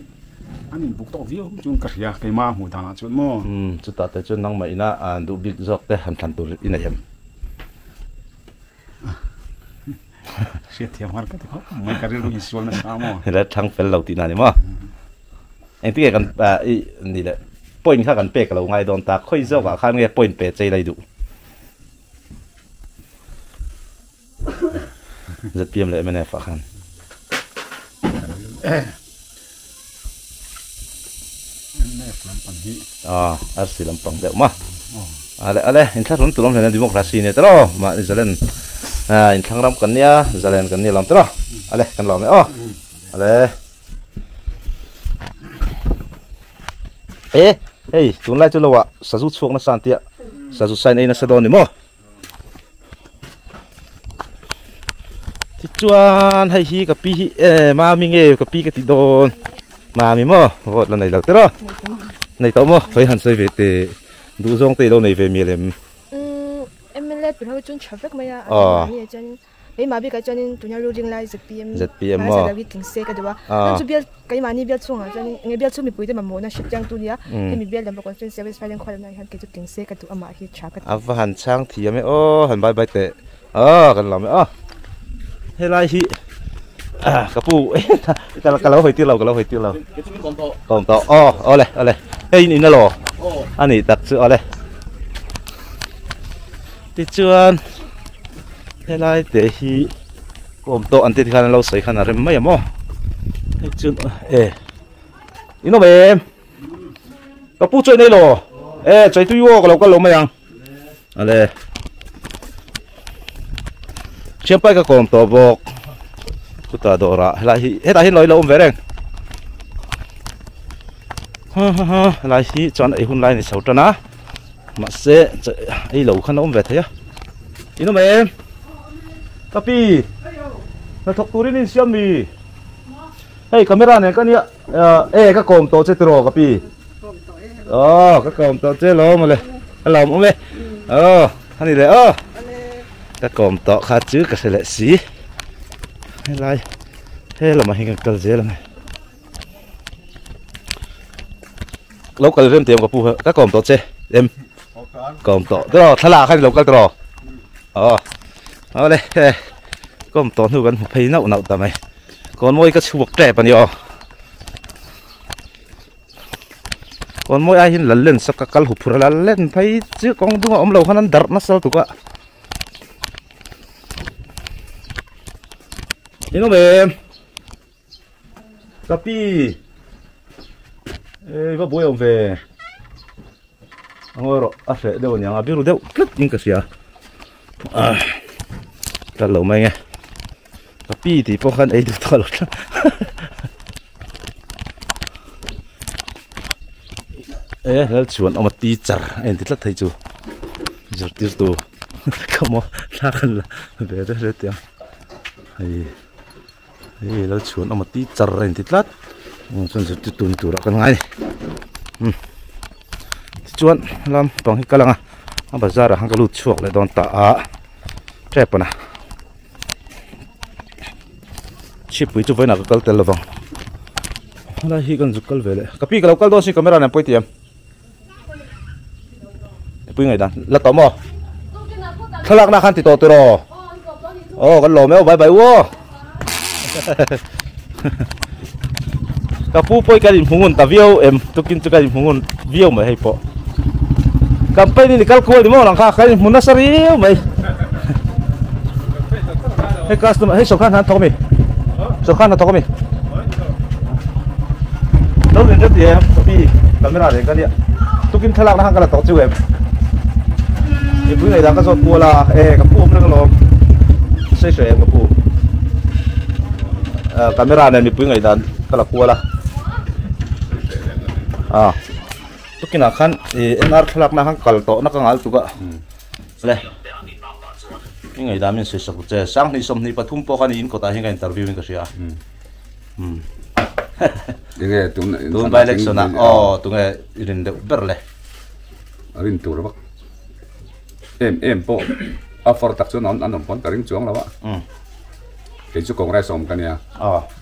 an inbuk tawk viau chuan ka hria keimah hmuh danah chuan maw. Chutah te chuan nangmah ina duh bik zawk te han thlan tur i nei em? Hriatthiam har ka ti khawp mai ka rilru insual nasa maw. Hela thlang fel lo tihna a ni maw? Engtin nge kan i ni le point kha kan pek a lo ngai dawn ta khawi zawkah khan nge point pe chei lai duh? Zpm leh mnf ah khan. Mnf lampang hi. Ah, RC lampang deuh ma. Ale ale, inthlahrun tur awm hlen a democracy nia tawh mahni zalen inthlang ram kan nia zalen kan nia lawm tawh ale kan lawm e aw ale e hei tunlai chu lo ah sazu chhuak nasa an tia sazu sign ei nasa dawn ni maw Tichuan hei hi ka pi hi eh mami nge ka pi ka ti dawn mami maw vote la nei lo tiraw nei tawh maw sawi han sawi ve teh duh zawng te i lo nei ve mial em MLA tur ho chuan tha vek mai a a ni chuan keimah bikah chuanin tuna ruling lai zpm zpm maw lo hi tling se ka duh a chuan chu bial keimahni bial chhungah chuan nge bial chhung mipuite mamawhna hre chiang tu nia hemi bial lam pawh conference service phailen khual lamah hian kei chu tling se ka duh amah hi tha ka ti a va han chhang thiam e aw han bye bye teh aw kan lam e aw helai hi ka pu ka lo hawi tir lo ka lo hawi tir lo kawm tawh aw awle awle hei in in alaw ani tak chu awle tichuan helai te hi kawm tawh an ti khan an lo sawi khan a rem mai a maw hei chuan e in awm em ka pu chawi nei lo e chawi tui aw ka lo kal lo mai ang ale thianpai ka kawm tawh bawk chutah dawrah helai hi hetah hian lo ilo awm ve reng ha ha ha helai hi chuan ei hun lai a ni chho tan a. Mahse ei lo khan a awm ve thei a. In awm em? Ka pi hnathawk turin in siam mi? Hei camera nen ka nia e ka kawm tawh che tiraw ka pi? Aw ka kawm tawh che lo mawle ka lawm awm e. Aw a ni le aw. Ka kawm tawh kha chu ka hre leh si. Helai he lamah hian kan kal zel ang e. Lo kal rem tih ka pu ka kawm tawh che em kawm tawh tiraw thlalak khan lo kal tiraw aw awle he kawm tawh hnu kan hmu phei nauh nauh ta mai kawnmawi ka chhuak tep ani aw kawnmawi ai hian lal len sak ka kal hup phur a lal len phei chu kawng dung a awm lo khan an darh nasa lutuk a in awm em. Ka pi ei va buai awm ve a ngawi rawh a hreh deuh aniang a biru deuh tlat in ka hria ah tlat lo mai nge ka pi tih pawh khan ei duh tawh lo tlat e lal chuan awm a teacher a inti tlat thei chu zirtirtu ka maw thla khan la ve reuh reuh teh ang hei. Hei lo chhuan awm a ti char a inti tlat chuan zirtir tun turah kan ngai a ni tichuan lam pang hi kal ang a a bazar ah khan ka lut chhuak leh dawn ta a tep a na chhipui chu vawiinah ka kal tel lovang helai hi kan zuk kal ve leh ka pi ka lo kal dawn sin camera nen pawi ti em pui ngai dan la tawh maw thlalak na khan ti tawh tiraw aw kan lawm e aw bye bye u aw ka pu pawh kan inhmu ngun ta viau em tukin chu kan inhmu ngun viau mai hei pawh campaign in i kal kual ni maw lang kha kan inhmu nasa riau mai hei customer hei sawrkar hna an thawk ami sawrkar hna thawk ami Lo rin reuh tih em ka pi camera reng ka nia tukin thlalak na khan ka la tawh chiu em mipui ngaihdan ka zawt kual a e ka pu awm reng alawm sawi sawi em ka pu camera nen mipui ngaihdan ka la kual a a tukinah khan ih NR thlalak na khan kal tawh na ka ngal tuk a le i ngaihdan min sawi sak che sanghnih 23 pawh khan in kawtah hian ka interview in ka hria a. Enge tun tun by election ah aw tunge i rin deuh ber le. A rin tur vak em em pawh A for tak chuan an awm pawn ka ring chuang lo a. Kei chu Congress awm ka nia.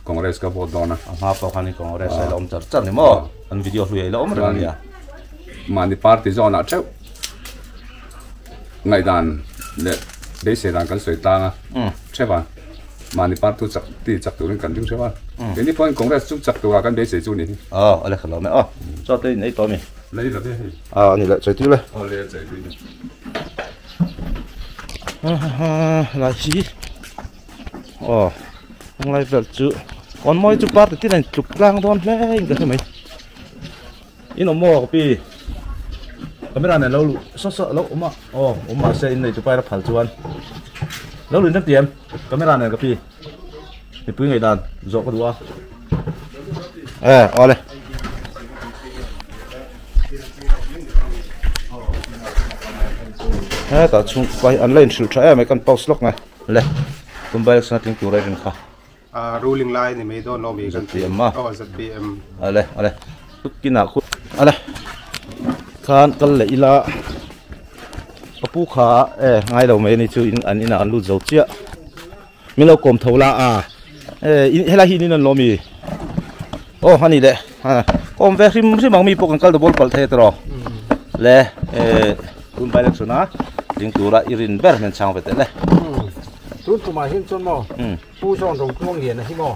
Congress ka vote dawn a. A hma pawh khan i Congress a ila awm char char ni maw? An video hlui a ila awm reng a nia. Mahni party zawnah theuh ngaihdan leh beisei dan kan sawi tlang a theuh a. Mahni party chak ti chak turin kan ring theuh a. Keini pawhin Congress chu chak tura kan beisei chu ni hi. Aw a le kha lo mai aw. Chaw te in ei tawh a mi? Lei lo ve hei. Aw a ni le chawi tui le. Aw le chawi tui le. Lai hi aw heng lai vel chu kawn mawi chu party tin a in tluk tlang dawn hle in ka hre mai in awm maw ka pi camera nen lo luh saw saw lo awm a aw awm mahse in nei chu paira phal chuan lo luh in rem ti em camera nen ka pi mipui ngaihdan zawh ka duh a e awle. Hetah chhung pai an la inhrilh tha em mai kan pause lawk nge le tumbai election a tling tur a i rin kha. Ruling lai ni mai dawn lo mi kan ti ZPM a aw ZPM ale ale tukinah khu ale khan kal leh ila ka pu kha e ngai lo mai ani chu in an inah an lut zo chiah min lo kawm tho la a e helai hi in in an lawm i aw ani leh kawm ve hrim hrim ang mi pawh kan kal ta bawl palh thei a tiraw le e tun by election a ding tura i rin ber hmen chang ve teh le tun tumah hian chuan maw pu zawn ro tluang lian a hi maw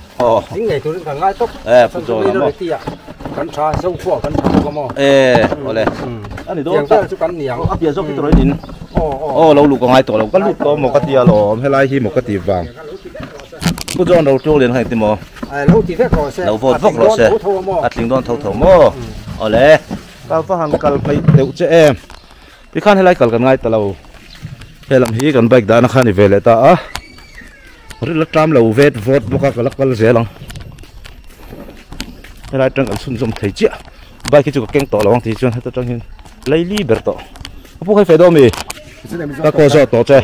ding ngei turin kan ngai tawp e pu zawn a maw kan tha zo khua kan tha bawk a maw e awle ani dawn tak chu kan niang a piah zawk hi tawrh in aw lo luh ka ngai tawh lo ka lut tawh maw ka tia lawm helai hi maw ka ti vang pu John ro tluang lian kha engti maw lo ti vek rawh se lo vote vek rawh se a tling dawn tho tho maw awle ka va han kal hmeih deuh che em tikhan helai kal kan ngai ta lo helam hi kan bike dahna kha a ni ve leh ta a ril atram lo vet vawt bawk a ka la kal zel ang helai atang kan chhunzawm thei chiah bike hi chu ka keng tawh lo ang tih chuan heta tang hian laili ber tawh ka pu khai feh dawn mi ka kaw zawh tawh che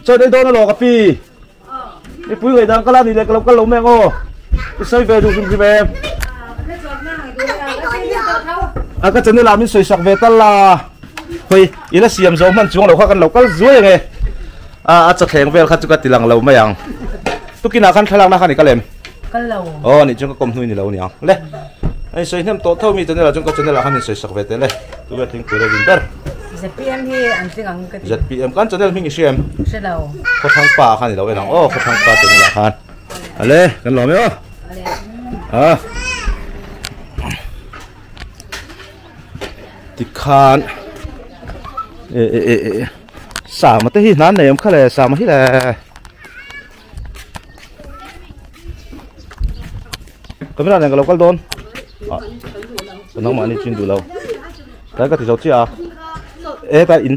chaw nei dawn alaw ka pi mipui ngaih dan ka la ni leh ka lo kal lo mai ang aw i sawi ve duh hrim hrim em a ka channel ah min sawi sak ve tal la hawi i la siam zo hman chuang lo kha kan lo kal zuai ang e a a chawthleng vel kha chu ka ti lang lo mai ang tukinah khan thlalakna kha ni kal em kal lo aw nih chuan ka kawm hnui ni lo aniang le a in sawi hnem tawh tho mi channel ah chuan ka channel ah khan min sawi sak ve teh le tunge thing tur a rin ber ZPM hi an tling ang ka ti ZPM kan channel hming i hria em hre lo khawthlang pa khan i lo en ang aw khawthlang pa channel ah khan ale kan lawm e aw a tikhan e e e e sama te hi hnan nei awm kha le sama hi le Camera nen ka lo kal dawn ah nangmah ni chin duh lo tlai ka ti zo chiah a e ta in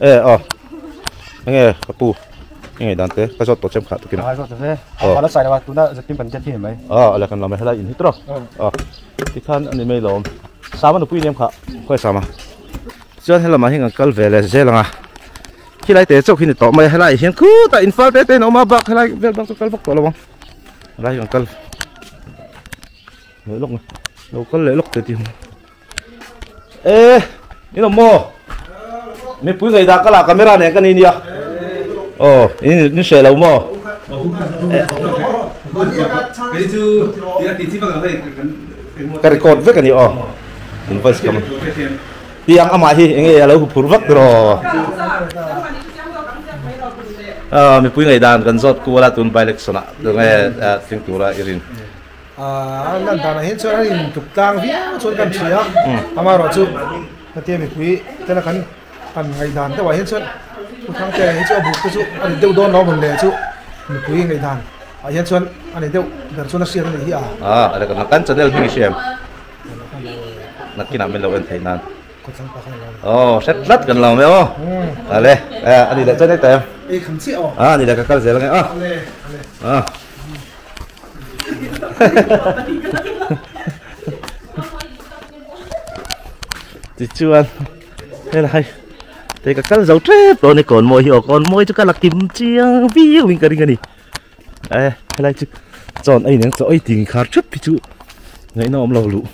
e aw enge ka pu enge dan te ka zawt tawh chem kha tukin a zawt ve a la sai lo a tuna zatin kan jet hi mai a ala kan lam helai in hi tro a tikhan ani mai lawm sama nupui nem kha khawi sama chuan helamah hian kan kal ve leh zel ang a Khilai te chauh khi ni tawh mai a helaiah hian khutah in fal te te in awm a bak helai vel bak chu kal vak tawh lo ang helai hi kan kal leh lawk lo kal leh lawk te ti e in awm maw mipui ngaihdah ka lah camera nen ka ni nia aw in in hreh lo maw ka record vek a ni aw in voice ka Tiang amah hi enge a lo huphur vak tiraw? Aw mipui ngaihdan kan zawt kual a tun by election ah tunge tling tura i rin? A lan danah hian chuan a intuk tlang viau chuan kan hria a, amaherawh chu hetia mipui tena kan han ngaihdan deuhah hian chuan Pu Thangtea hi chu a buk te chu a rit deuh dawn lo mawn le chu mipui ngaihdan ah hian chuan a ni deuh ber chuan a hriat a nih hi a. A kan channel hming i hria em? Nakinah min lo en theih nan. Aw hret tlat kan lo mai aw. Ale ani leh chuan heta em. Ei kham chiah aw. A ani leh ka kal zel ange a. A. Tichuan helai te ka kal zo tep tawh ani kawn mawi hi aw kawn mawi chu ka la kim chiang viau in ka ring ani. E helai chu chawn ei neng chaw ei ting khar thep hi chu. Ngaihna awm lo luh.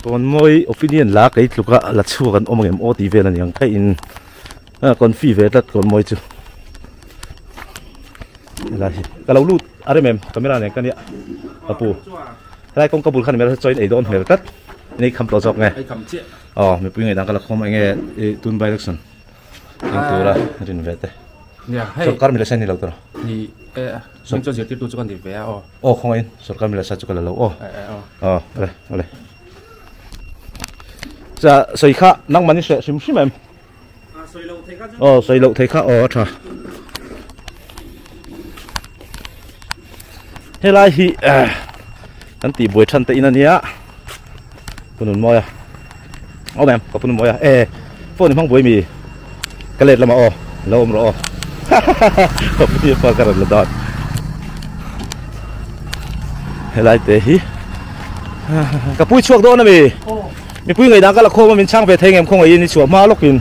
Kawnmawi opinion la kei tluka la chhuak an awm angem aw tih vel a ni ang ka in confi ve tlat kawnmawi chu. Helai hi ka lo lut a rem em camera nen ka nia ka pu helai kawngka bul khan hmel chaw in ei dawn hmel tlat in ei kham tawh zawk nge aw mipui ngaih dan ka la khawm enge tun by election eng tura rin ve te sorkar mila sen ni lo tura ni e min chu zirtirtu chu ka ni ve a aw aw khawngaih in sorkar mila sa chu ka la lo aw aw ale ale cha sawi kha nangmahni hreh hrim hrim em Aw sawi loh thei kha aw a tha. Helai hi kan tih buai than te in ania punun mawi a awm em ka punun mawi a e phone i hmang buai mi ka let lamah aw lo awm rawh aw ka pu pa ka rawn la dawn helai te hi ka pui chhuak dawn ami. Mipui ngaihdan ka la khawm a min chhang ve thei ngem khawngaihin i chhuah hma lawkin.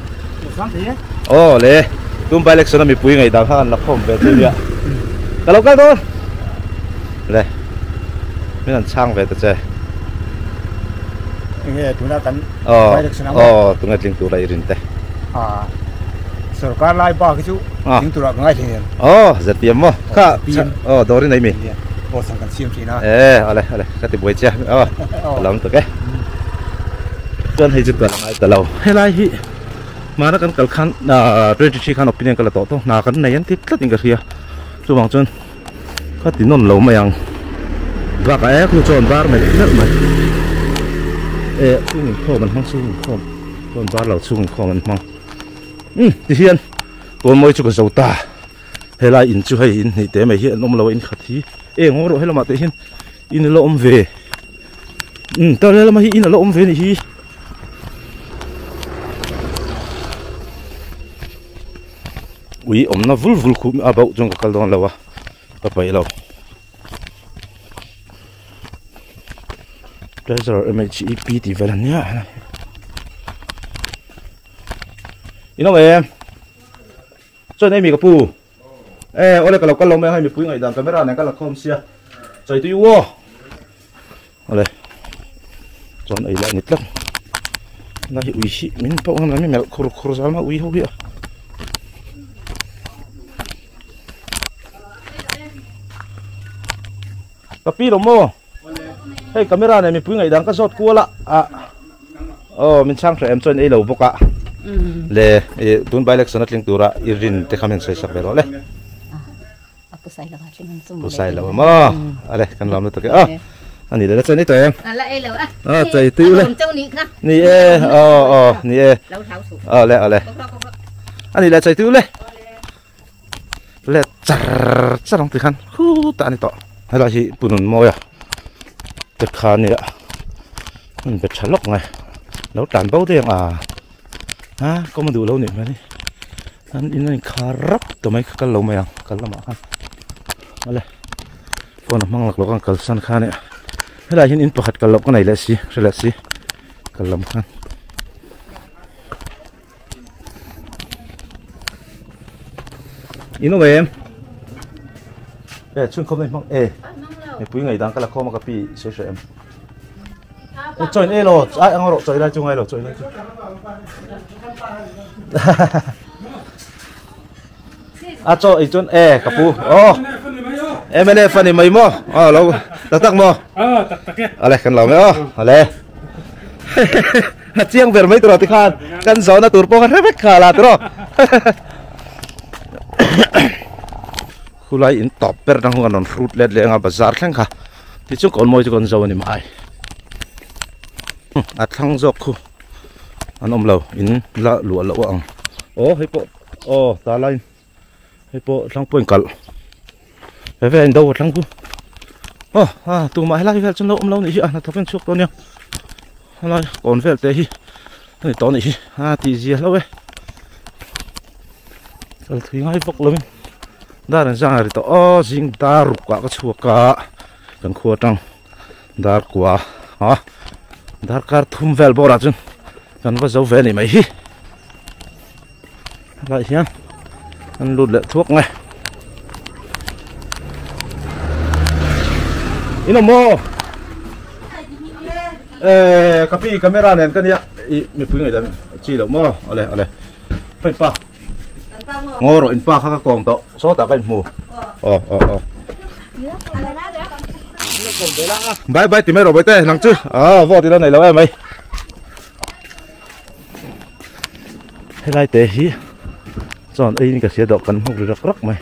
Chhang thei e. Aw le, tum by election a mipui ngaihdan kha kan la khawm ve chu nia. Ka lo kal dawn. Le, min han chhang ve ta che. Enge tuna kan by election ang. Aw, tunge tling tura i rin te. A sorkar lai bak hi chu tling tura ka ngai thei em. Aw, ZPM maw? Kha, aw dawr i nei mi? Aw, chhang kan siam thin a. E, ale, ale, ka ti buai che. Aw, ka lam tuk e. Chuan hei chu ka la ngai ta lo. Helai hi hmana kan kal khan 23 khan opinion ka la tawh tawh hna kan nei an ti tlat in ka hria. Chuvang chuan ka ti nawn lo mai ang. Bakah e khu chuan bar melh melh mai. E chhung inkhawm an hmang chhung inkhawm chuan bar lo chhung inkhawm an hmang. Umm tihian kawnmawi chu ka zo ta. Helai in chu hei in hnih te mai hi an awm lo a in khat hi eng awm rawh helamah te hian in a la awm ve umm ta helamah hi in a la awm ve a nih hi ui awmna vul vul khup a bauh chuan ka kal dawn lo a ka paih lo treasure mhep tih vel a nia in awm em. Chuan hei mi ka pu e awle ka lo kal lo mai ang hei mipui ngaihdan camera nen ka la khawm sia chai tui u aw awle chuan ei lah ni tlat la hi ui hi min pawh ngam mi melh khur khur zal ma ui ho hi a ka pi lo maw hei camera nen mipui ngaihdan ka zawt kual a ah aw min chhang hreh em chuan ei lo bawk a le ih tun by election a tling tura i rin te kha min sawi sak ve rawh le pu sai lo maw ale kan lam lutuk e a ani le la chuan ei tawh em a chei tui le ni e aw aw ni e ale ale ani le chei tui le let char char ang tikhan khutah a ni tawh helai hi punun mawi a te kha nia an be tha lawk mai lo tlan bo deuh ang a a kawng a duh lo nih hmel hi an in a inkhar rap tawh mai kha kal lo mai ang kal lamah khan awle phone a hmang lak lawk a kalsan kha nia helai hian in pakhat kal loh ka nei leh si hre leh si kal lam khan. In awm em? E chhun khawm nei hmang e mipui ngei dang ka la khawm a ka pi sawi hreh em e chawi e lo ai ang rawh chawi lai chu ngai lo chawi lai chu a chaw ei chuan e ka pu aw MNF ani mai maw aw lo tak tak maw tak tak e ale kan lo me aw ale A chiang ber mai tawh tikhan kan zawhna tur pawh ka hre vek kha la tawh khulai in tawp ber dang kan rawn hrut let leh anga bazar thleng kha tichuan kawn mawi chu kan zo a ni mai a thlang zawk khu an awm lo in la luah loh ang aw hei pawh aw ta lai hei pawh thlang pawh in kalh ve ve a in do a thlang chu aw a tumah helai vel chuan lo awm lo nih hi a hnathawk in chhuak tawh ania helai kawn vel te hi a ni tawh a nih hi a tih zia hlauh e kal thui ngai bawk lovin dar an zang a ri tawh aw zing dar ruk ah ka chhuak a kan khua atang dar kua a darkar thum vel bawrah chuan kan va zo ve a nih mai hi. Helai hian an lut leh thuak nge. In awm maw? Eh, ka pi camera nen ka nia i mipui ngaih dan chi loh maw? Awle awle. Hei pa. Ngaw rawh in pa kha ka kawm tawh sawtah ka inhmu. Aw aw aw. Bye bye ti mai rawh bawihte nang chu. Ah vote ila nei lo em mai. Helai te hi chuan eiin ka hria dawh kan hmuk ri rak rak mai.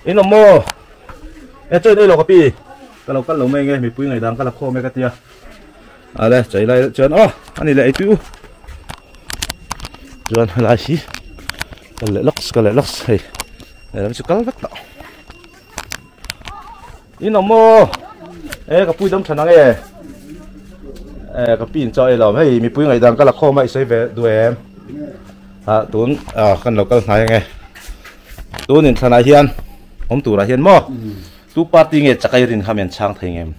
In awm maw? E chaw in ei lo ka pi. Ka lo kal lo mai nge mipui ngaihdan ka la khawm e ka tia. Ale chei lai chuan aw ani leh eitu. Chuan helai hi kal leh lawks kal leh lawks hei. Helam chu kal vek tawh. In awm maw? E ka pui dam tha nang e. E ka pi in chaw ei lo hei mipui ngaihdan ka la khawm a i sawi ve duh em. Ha tun a kan lo kal hnai ange. Tun inthlanah hian awm turah hian maw tu party nge chakai rin kha men chhang thei ngem?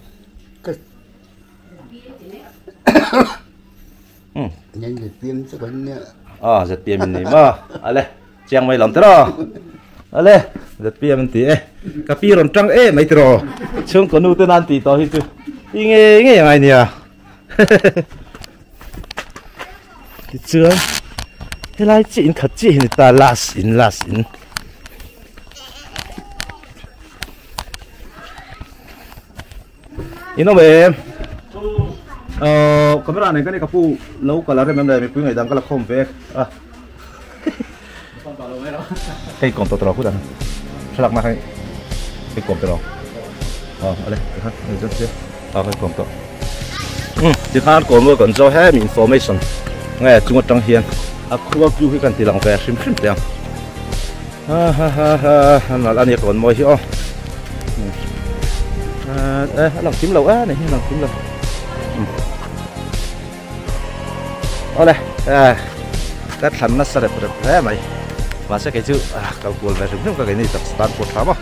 Nên ZPM chu kan nia. Ah ZPM in nei ma. Ale chiang mai lam tiraw. Ale ZPM an ti e. Ka pi rawn tang e mai tiraw. Chhungkaw nu te nan tih tawh hi chu ti ngei ngei angai nia. Tichuan helai chiah in khat chiah hi ni ta last in last in. In awm em? Ờ, camera này cái này ka pu lo kal a rem em le mipui ngaih dan ka la khawm ve a. Hei kawm tawh tawh lo khut ang. Thlalak na hei hei kawm tawh lo. Ờ, ale, tikhan hei zawt che. Ờ, hei kawm tawh. Um, tikhan kawm lo kan zo hemi information nge chung atang hian a khua view hi kan ti lang ve hrim hrim teh ang. Ha ha ha ha, nalh a nia ka rawn mawi hi aw. Eh, a lang kim lo a ni hi a lang kim lo. Awle, eh, ka thlan nasa rep rep hle mai. Mahse kei chu kal kual ve hrim hrim ka keini tak tan pawh tha maw.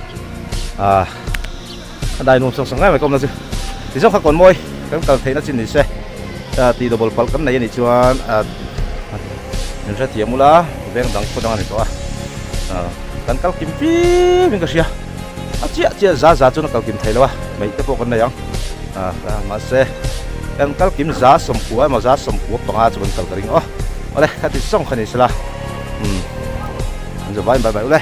Ah, a dai nuam sawng sawng ngai mai ka awmna chu. Tichuan kha kawn mawi kan kal theihna chin ni se. Tih double palh kan nei a nih chuan min hrethiam ula veng dang khaw dang a ni tawh a. Kan kal kim fim in ka hria. A chiah chiah za za chuan a kal kim thei lo a, hmeih te pawh kan nei ang. Mahse kan kal kim za sawmkua emaw za sawmkua panga chu kan kal ka ring aw. Awle, khati sawng kha ni sela. Umm, an zavaiin bye bye ule.